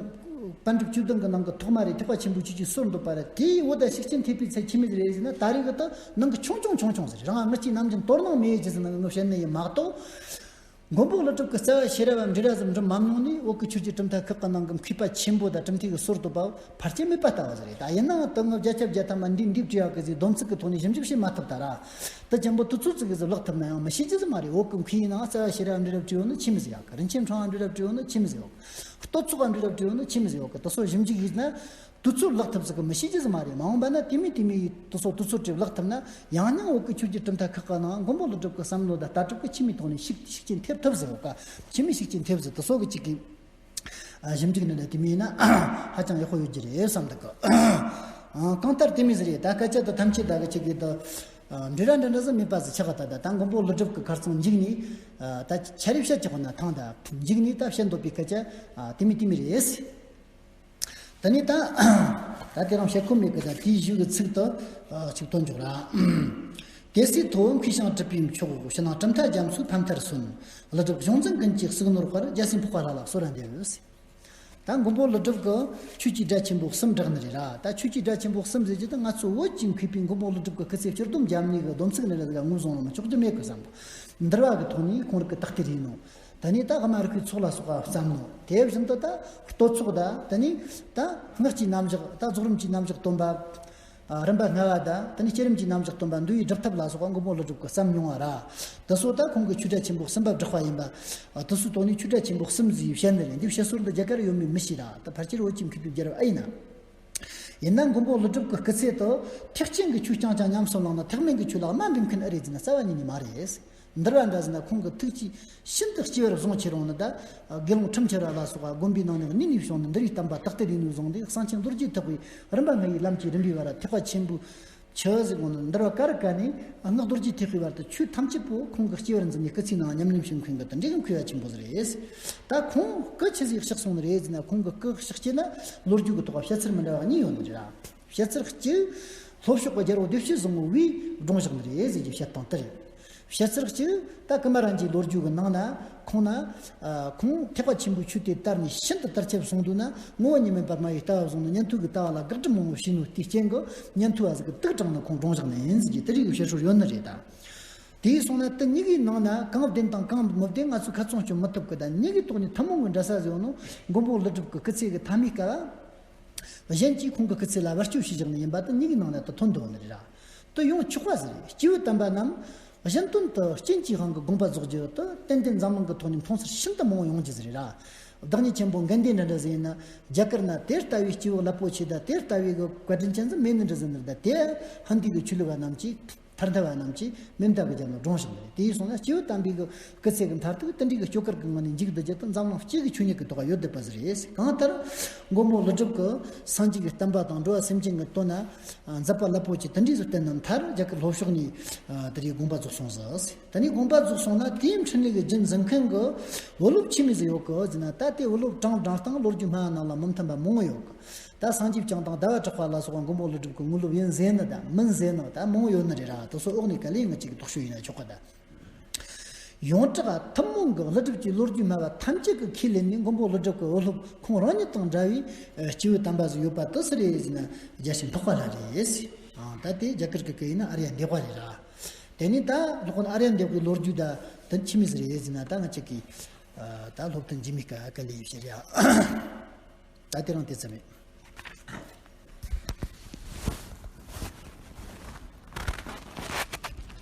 པཎ་གྲུབ་བཅུ་བདུན་གྱི་ནང་གི་ཐོག་མ་རེད། ཐེག་པ་ཆེན་པོའི་ཆོས་ཀྱི་སྲོལ་འདོད་པ་རེད། དེའི་འོ་ད་ཤུགས་རྐྱེན་ཐེབས་པའི་ཚད་ཆི་མོ་ཟིག་རེད་ཟེར་ན། ད་རེས་གི་ད་ནང་གི་ཆུང་ཆུང་ཆུང་ཆུང་ཟིག་རང་ང་ཅིག་ནམ་རྒྱུན་དོ་སྣང་མེད་རྒྱུ་ཟིག་ནང་གི་ནང་བཤད་ནི་ཡིན་མ་གཏོགས། མགོན་པོ་ཀླུ་སྒྲུབ་ཀྱི་རྩ་བ་ཤེས་རབ་བ་འབྲི་ར་ཟིག་འབྲི་མ་མྱོང་ནས། བོད་ཀྱི་ཆོས་ཀྱི་གྲུབ་མཐའ་ཁག་གི་ནང་གི་མཁས་པ་ཆེན་པོ་དང་གྲུབ་མཐའི་གི་སྲོལ་འདོད་པ་ཕལ་ཆེར་མེད་པ་ལྟ་བུ་ཟིག་རེད། ད་ཡིན་ནའང་དེ་ང་བརྒྱ་ཆ་བརྒྱ་ཐམ་པ་འདི་འདི་བྲིས་ཡག་གི་ཟིག་སྡོམ་ཚིག་གི་ཐོག་ནས་ཞིབ་འཇུག་བྱེད་མ་ཐུབ་ད་ར། དེ་ཅན་པོ་དེ་ཚོ་ཙིག་གི་ཟིག་ལག་ཐུབ་ན་ཡང་མི་ཤེས་རྒྱུ་ཟིག་མ་རེད། བོད་ཀྱི་མཁས་པའི་ནང་རྩ་བ་ཤེས་རབ་བ་འབྲི་ར་བྲིས་ཡོད་ནི་ཆི་མོ་ཟིག་ཡོད་གི། རིན་ཆེན་ཕྲེང་བ་འབྲི་ར་བྲིས་ཡོད་ནི་ཆི་མོ་ཟིག་ཡོད་གི། བསྟོད་ཚོགས་བ་འབྲི་ར་བྲིས་ཡོད་ནི་ཆི་མོ་ཟིག་ཡོད་གི། དེ་ཚོ་ཞིབ་འཇུག་བྱས་ན། དུས་ཚོད་ལག་ཐུབ་ཟིག་གི་མི་ཤེས་རྒྱུ་ཟིག་མ་རེད། མ་འོངས་པ་ན་དེ་མོ་དེ་མོ་ཡི་དུས་ཚོད་དུས་ཚོད་བྲིས་ལག་ཐུབ་ན། ཡང་སྙིང་བོད་ཀྱི་ཆོས་ཀྱི་གྲུབ་མཐའ་ཁག་གི་ནང་མགོན་པོ་ཀླུ་སྒྲུབ་ཀྱི་བསམ་བློ་དང་ལྟ་གྲུབ་ཀྱི་ཆི་མོ་ཐོག་ནས་ཤུགས་ཤུགས་རྐྱེན་ཐེབས་ཐུབ་ཟིག་ག། ཆི་མོ་ཤུགས་རྐྱེན་ཐེབས་ཟིག། དེ་ཚོ་གི་གཅིག་གི་ཞིབ་འཇུག་ནི་ལ་དེ་མོ་ཡིན་ན་ཧ་ཅང་ཡག་པོ་ཡོད་རྒྱུ་རེད་བསམ་འདུག་གི། གང་ལྟར་དེ་མོ་ཟིག་རེད། ད་སྐད་ཆ་དེ་ཐམས་ཅད་ད་གི་གཅིག་གི་ད་འབྲི་ར་འདྲ་འདྲ་ཟིག་མེད་པ་ཟིག་ཆགས་ག། ད་ད་ད་མགོན་པོ་ཀླུ་སྒྲུབ་ཀྱི་ཁར་སང་འཇུག་ནས་ད་ཆ་རེ་བཤད་ཀྱི་ཁོ་ན་ཐང་། ད་འཇུག་ནས་ད་བཤད་འདོད་པའི་སྐད་ཆ་དེ་མོ་དེ་མོ་རེད། ད་ནི་ད། ད་དེ་རིང་བཤད་ཁོམ་མེད་གི། ད་དེའི་གཞུག་གི་ཚིག་ཏུ་ཨ་ཅིག་འདོན་འཇོག་ར། དེ་སྲིད་ཐོ་བོ་མཁས་ཤིང་གྲུབ་པའི་མཆོག། ཕྱི་ནང་གྲུབ་མཐའ་རྒྱ་མཚོའི་ཕ་མཐར་སོན། ཀླུ་སྒྲུབ་གཞུང་འཛིན་ཀུན་གྱི་གཙུག་ནོར་དཔལ། རྒྱལ་སྲས་འཕགས་པ་ལྷ་ལ་གསོལ་བ་འདེབས། ད་མགོན་པོ་ཀླུ་སྒྲུབ་ཀྱིས་ཆོས་ཀྱི་སྒྲ་ཆེན་པོ་གསུམ་བསྒྲགས་ནི་རེད་ར། ད་ཆོས་ཀྱི་སྒྲ་ཆེན་པོ་གསུམ་ཟེར་རྒྱུ་དེ་ང་ཚོ་བོད་ཀྱི་མཁས་པའི་མགོན་པོ་ཀླུ་སྒྲུབ་ཀྱི་སྐུ་ཚེ་སྤྱི་སྡོམ་བརྒྱབ་ནས་གི་སྡོམ་ཚིག་ནི་རེད་ག་ངོས་བཟུང་རུང་ཆོག་རྒྱུ་མེད་གི་བསམ། འདུལ་བ་གི་ཐོག་ནས་ཁོང་རང་གི་དག་ཐེར་ཡིན་ནོ། ད་ནི་ད་དམར་ཁུའི་ཚོགས་ལ་སོགས་པ་བརྩམས་ནོ། དེ་བཞིན་དུ་ད་བསྟོད་ཚོགས་དང་། ད་ནི་ད་སྔགས་ཀྱི་རྣམ་གཞག། ད་རྫོགས་རིམ་གྱི་རྣམ་གཞག་སྟོན་པ། ཨ། རིམ་པ་ལྔ་པ་དང་། ད་ནི་བསྐྱེད་རིམ་གྱི་རྣམ་གཞག་སྟོན་པ། འདུལ་བའི་སྒྲུབ་ཐབས་ལ་སོགས་པ་མགོན་པོ་ཀླུ་སྒྲུབ་ཀྱིས་བརྩམས་མྱོང་བ་ར། དེ་ཚོ་ད་ཁོང་གིས་ཆོས་སྒྲ་ཆེན་པོ་གསུམ་པ་བསྒྲགས་པ་ཡིན་པ། ཨ། དེ་ཚོའི་ཐོག་ནས་ཆོས་སྒྲ་ཆེན་པོ་གསུམ་ཟེར་བཤད་ནི་རེད། འདི་བཤད་སྲོལ་འདི་རྒྱ་གར་ཡོད་མེད་མི་ཤེས་ར། ད་ཕལ་ཆེར་བོད་ཀྱི་མཁས་པའི་རྒྱལ་རབས་ཨེ་ཡིན་ན། ཡིན་ན་མགོན་པོ་ཀླུ་སྒྲུབ་ཀྱི་སྐུ་ཚེ་དུ་ཐེག་ཆེན་གྱི་ཆོས་རྐྱང་རྐྱང་ཉམས་སུ་བླངས་ན་ཐེག་དམན་གྱི་ཆོས་ལ་རྨ་འབེབས་མཁན་ཨེ་རེད་ཟེར་ན་རྩ་བ་ཉིད་ནས་མ་རེད། འདུལ་བ་འདྲ་ཟེར་ན་ཁོང་གི་ཐུགས་ཀྱིས་ཤིན་ཏུ་གཅེས་པར་བཟུང་ཁྱེར་འོང་ནི། ད་དགེ་སློང་ཁྲིམས་འཆལ་བ་ལ་སོགས་པ་དགོན་པའི་ནང་ནས་གཉེར་ནས་བྱུང་ནི་འདུལ་བའི་བསྟན་པ་དག་ཐེར་ཡིན་ནོ་བཟུང་སྟེ། གསང་ཆེན་རྡོ་རྗེ་ཐེག་པའི་རིམ་པ་ལྔ་ཡི་ལམ་གྱི་རིམ་པའི་བར་ཐེག་པ་ཆེན་པོའི་ཆོས་ཟེར་གོ་ནི། འདུལ་བ་ཀ་རུ་ཀ་ནས་སྔགས་རྡོ་རྗེ་ཐེག་པའི་བར་དུ་ཆོས་ཐམས་ཅད་པོ་ཁོང་གིས་གཅེས་པར་འཛིན་ནས་སྐུ་ཚེའི་ནང་ཉམས་ལེན་བྱེད་མཁན་གྱི་དེ་འདྲའི་མཁས་པ་ཆེན་པོ་ཟིག་རེད། ད་ཁོང་སྐུ་ཆི་ཟིག་གཤེགས་སོང་ནི་རེད་ཟེར་ན། ཁོང་གི་སྐུ་གཤེགས་རྐྱེན་ནི་ལོ་རྒྱུས་ཀྱི་ཐོག་བཤད་ཚུལ་མི་འདྲ་བ་གཉིས་ཡོད་ནི་རེད། བཤད་ཚུལ་གཅིག། ལྷོ་ཕྱོགས་ཀྱི་རྒྱལ་པོ་བདེ་བྱེད་བཟང་པོ་བས་བཀྲོངས་བཞག་ནི་རེད་ཟེར་གྱི་བཤད་སྟངས་དེ་རེད། བཤད་ཚུལ་གཅིག། ད་ཀུ་མ་རན་གྱི་ལོ་རྒྱུས་ཀྱི་ནང་ན་ཁོང་ན། ཨ། ཁོང་ཐེག་པ་ཆེན་པོའི་ཆོས་དེ་དར་ནས་ཤིན་ཏུ་དར་ཁྱབ་སོང་དུས་ན། ངོ་བོ་ཉིད་མིན་པར་སྨྲ་བའི་ལྟ་བ་བཟུང་ནས་ཉན་ཐོས་ཀྱི་ལྟ་བ་ལ་དགག་སྒྲུབ་མང་པོ་བྱས་ནོ་དེའི་རྐྱེན་གྱིས་ཉན་ཐོས་པ་ཟིག་གིས་དུག་དྲངས་ནས་ཁོང་བཀྲོངས་བཞག་ནི་ཡིན་ཟེར་གྱི་དེ་རིགས་ཀྱི་བཤད་སྲོལ་ཡོད་ནི་རེད་ད། དེ་སོང་ན་དེ་གཉིས་ཀའི་ནང་ན་གང་བདེན་དང་གང་མི་བདེན་ང་ཚོས་ཁ་ཚོན་གཅོད་མི་ཐུབ་གི། ད་གཉིས་ཀའི་ཐོག་ནས་ཐུན་མོང་གི་འདྲ་ས་ཟིག་ཡོད་ནོ། མགོན་པོ་ཀླུ་སྒྲུབ་ཀྱི་སྐུ་ཚེ་གི་མཐའ་མའི་སྐབས། གཞན་གྱིས་ཁོང་གི་སྐུ་ཚེ་ལ་བར་གཅོད་བྱས་བཞག་ནི་ཡིན་པ་དེ་གཉིས་ཀའི་ནང་ན་དེ་ཐོན་འདུག་ནི་རེད་ར། དེ་ཡང་ཆོག་པ་ཟིག་རེད། སྐྱེས་བུ་དམ་པ་རྣམས་གཞན་དོན་དུ་རྐྱེན་གྱིས་དབང་གི་དགོངས་པ་རྫོགས་རྒྱུ་དེ་ཏན་ཏན་འཛམ་གླིང་གི་ཐོག་ནས་མཐོང་ཚུལ་ཤིན་ཏུ་མང་བོ་ཡོང་རྒྱུ་ཟིག་རེད་ར། བདག་ཉིད་ཆེན་པོ་དགའ་ལྡན་འདྲ་འདྲ་ཟིག་ཡིན་ན། རྒྱ་གར་ན་དེ་ལྟ་བུའི་སྐྱེས་བུ་རླབས་པོ་ཆེ་དང་དེ་ལྟ་བུའི་གི་བཀའ་དྲིན་ཅན་ཟིག་མེད་ནི་འདྲ་ཟིག་ནི་རེད། ད་དེ་ཧིན་དི་གི་ཆོས་ལུགས་པ་རྣམས་ཀྱིས། མཐར་འདོན་པ་རྣམས་ཀྱིས་མེ་མདའ་གི་རྒྱབ་ན་བཀྲོངས་བཞག་ནི་རེད། དེ་ཡིན་སོང་ན་སྐྱེས་བུ་དམ་པའི་གི་སྐུ་ཚེ་གི་མཐར་ཐུག་དེ་འདྲའི་གི་སྐྱོ་གར་གི་ངང་ནས་མཇུག་བསྡུ་རྒྱུ་དེ་འཛམ་གླིང་སྤྱི་གི་ཆོས་ཉིད་ཀྱི་ཐོག་ཡོད་བསྡད་པ་ཟིག་རེད། གང་ལྟར་མགོན་པོ་ཀླུ་སྒྲུབ་ཀྱིས་སངས་རྒྱས་ཀྱི་བསྟན་པ་དང་འགྲོ་བ་སེམས་ཅན་གྱི་དོན་ན་མཛད་པ་རླབས་པོ་ཆེ་དེ་འདྲའི་ཟིག་བསྟན་ནི་མཐར་རྒྱ་གར་ལྷོ་ཕྱོགས་ནས་དེ་རིང་དགོངས་པ་རྫོགས་སོང་ཟིག། དེ་ནས་དགོངས་པ་རྫོགས་སོང་ན་དེའི་འཕྲིན་ལས་ཀྱི་རྒྱུན་འཛིན་མཁན་གྱི་བུ་སློབ་ཆི་མོ་ཟིག་ཡོད་གི་ཟེར་ན། ད་དེ་བུ་སློབ་གྲངས་བགྲངས་སྟངས་ལོ་རྒྱུས་སྨྲ་བ་རྣམས་ལ་མི་མཐུན་པ་མང་བོ་ཡོད་གི། ད་སངས་རྒྱས་བསྐྱངས་དང་ཟླ་བ་གྲགས་པ་ལ་སོགས་པ་མགོན་པོ་ཀླུ་སྒྲུབ་ཀྱི་དངོས་སློབ་ཡིན་ཟེར་ནི་དང་མིན་ཟེར་ནི་ད་མང་བོ་ཡོད་ནི་རེད་ར། དེ་ཚོ་འོག་ནས་ག་ལེ་ང་གཅིག་གི་དོགས་གཅོད་ཡིན་ན་ཆོག་གི། ད་ ཡོངས་གྲགས་ཐུན་མོང་གི་ཀླུ་སྒྲུབ་ཀྱི་ལོ་རྒྱུས་སྨྲ་བ་ཐམས་ཅད་ཀྱིས་ཁས་ལེན་ནས་མགོན་པོ་ཀླུ་སྒྲུབ་ཀྱི་འོད་སློབ་ཁོང་རང་ཉིད་དང་འདྲ་བའི་སྐྱེས་བུ་དམ་པ་ཟིག་ཡོད་པ་དེ་སུ་རེད་ཟེར་ན། རྒྱལ་སྲས་འཕགས་པ་ལྷ་རེད་ཟེར། ཨ། ད་དེ་རྒྱ་གར་གྱི་སྐད་ཡིན་ན་ཨཱརྱ་དེ་བ་རེད་ར། དེ་ནས་ད་སློབ་དཔོན་ཨཱརྱ་དེ་བའི་ལོ་རྒྱུས་ད་དོན་ཆི་མོ་ཟིག་རེད་ཟེར་ན། ད་ང་ཅག་གིས་ད་སློབ་ཐུན་རྗེས་མའི་སྐབས་ཀ་ལས་ཞེས་རེད། ད་དེ་རིང་དེ་ཙམ་རེད།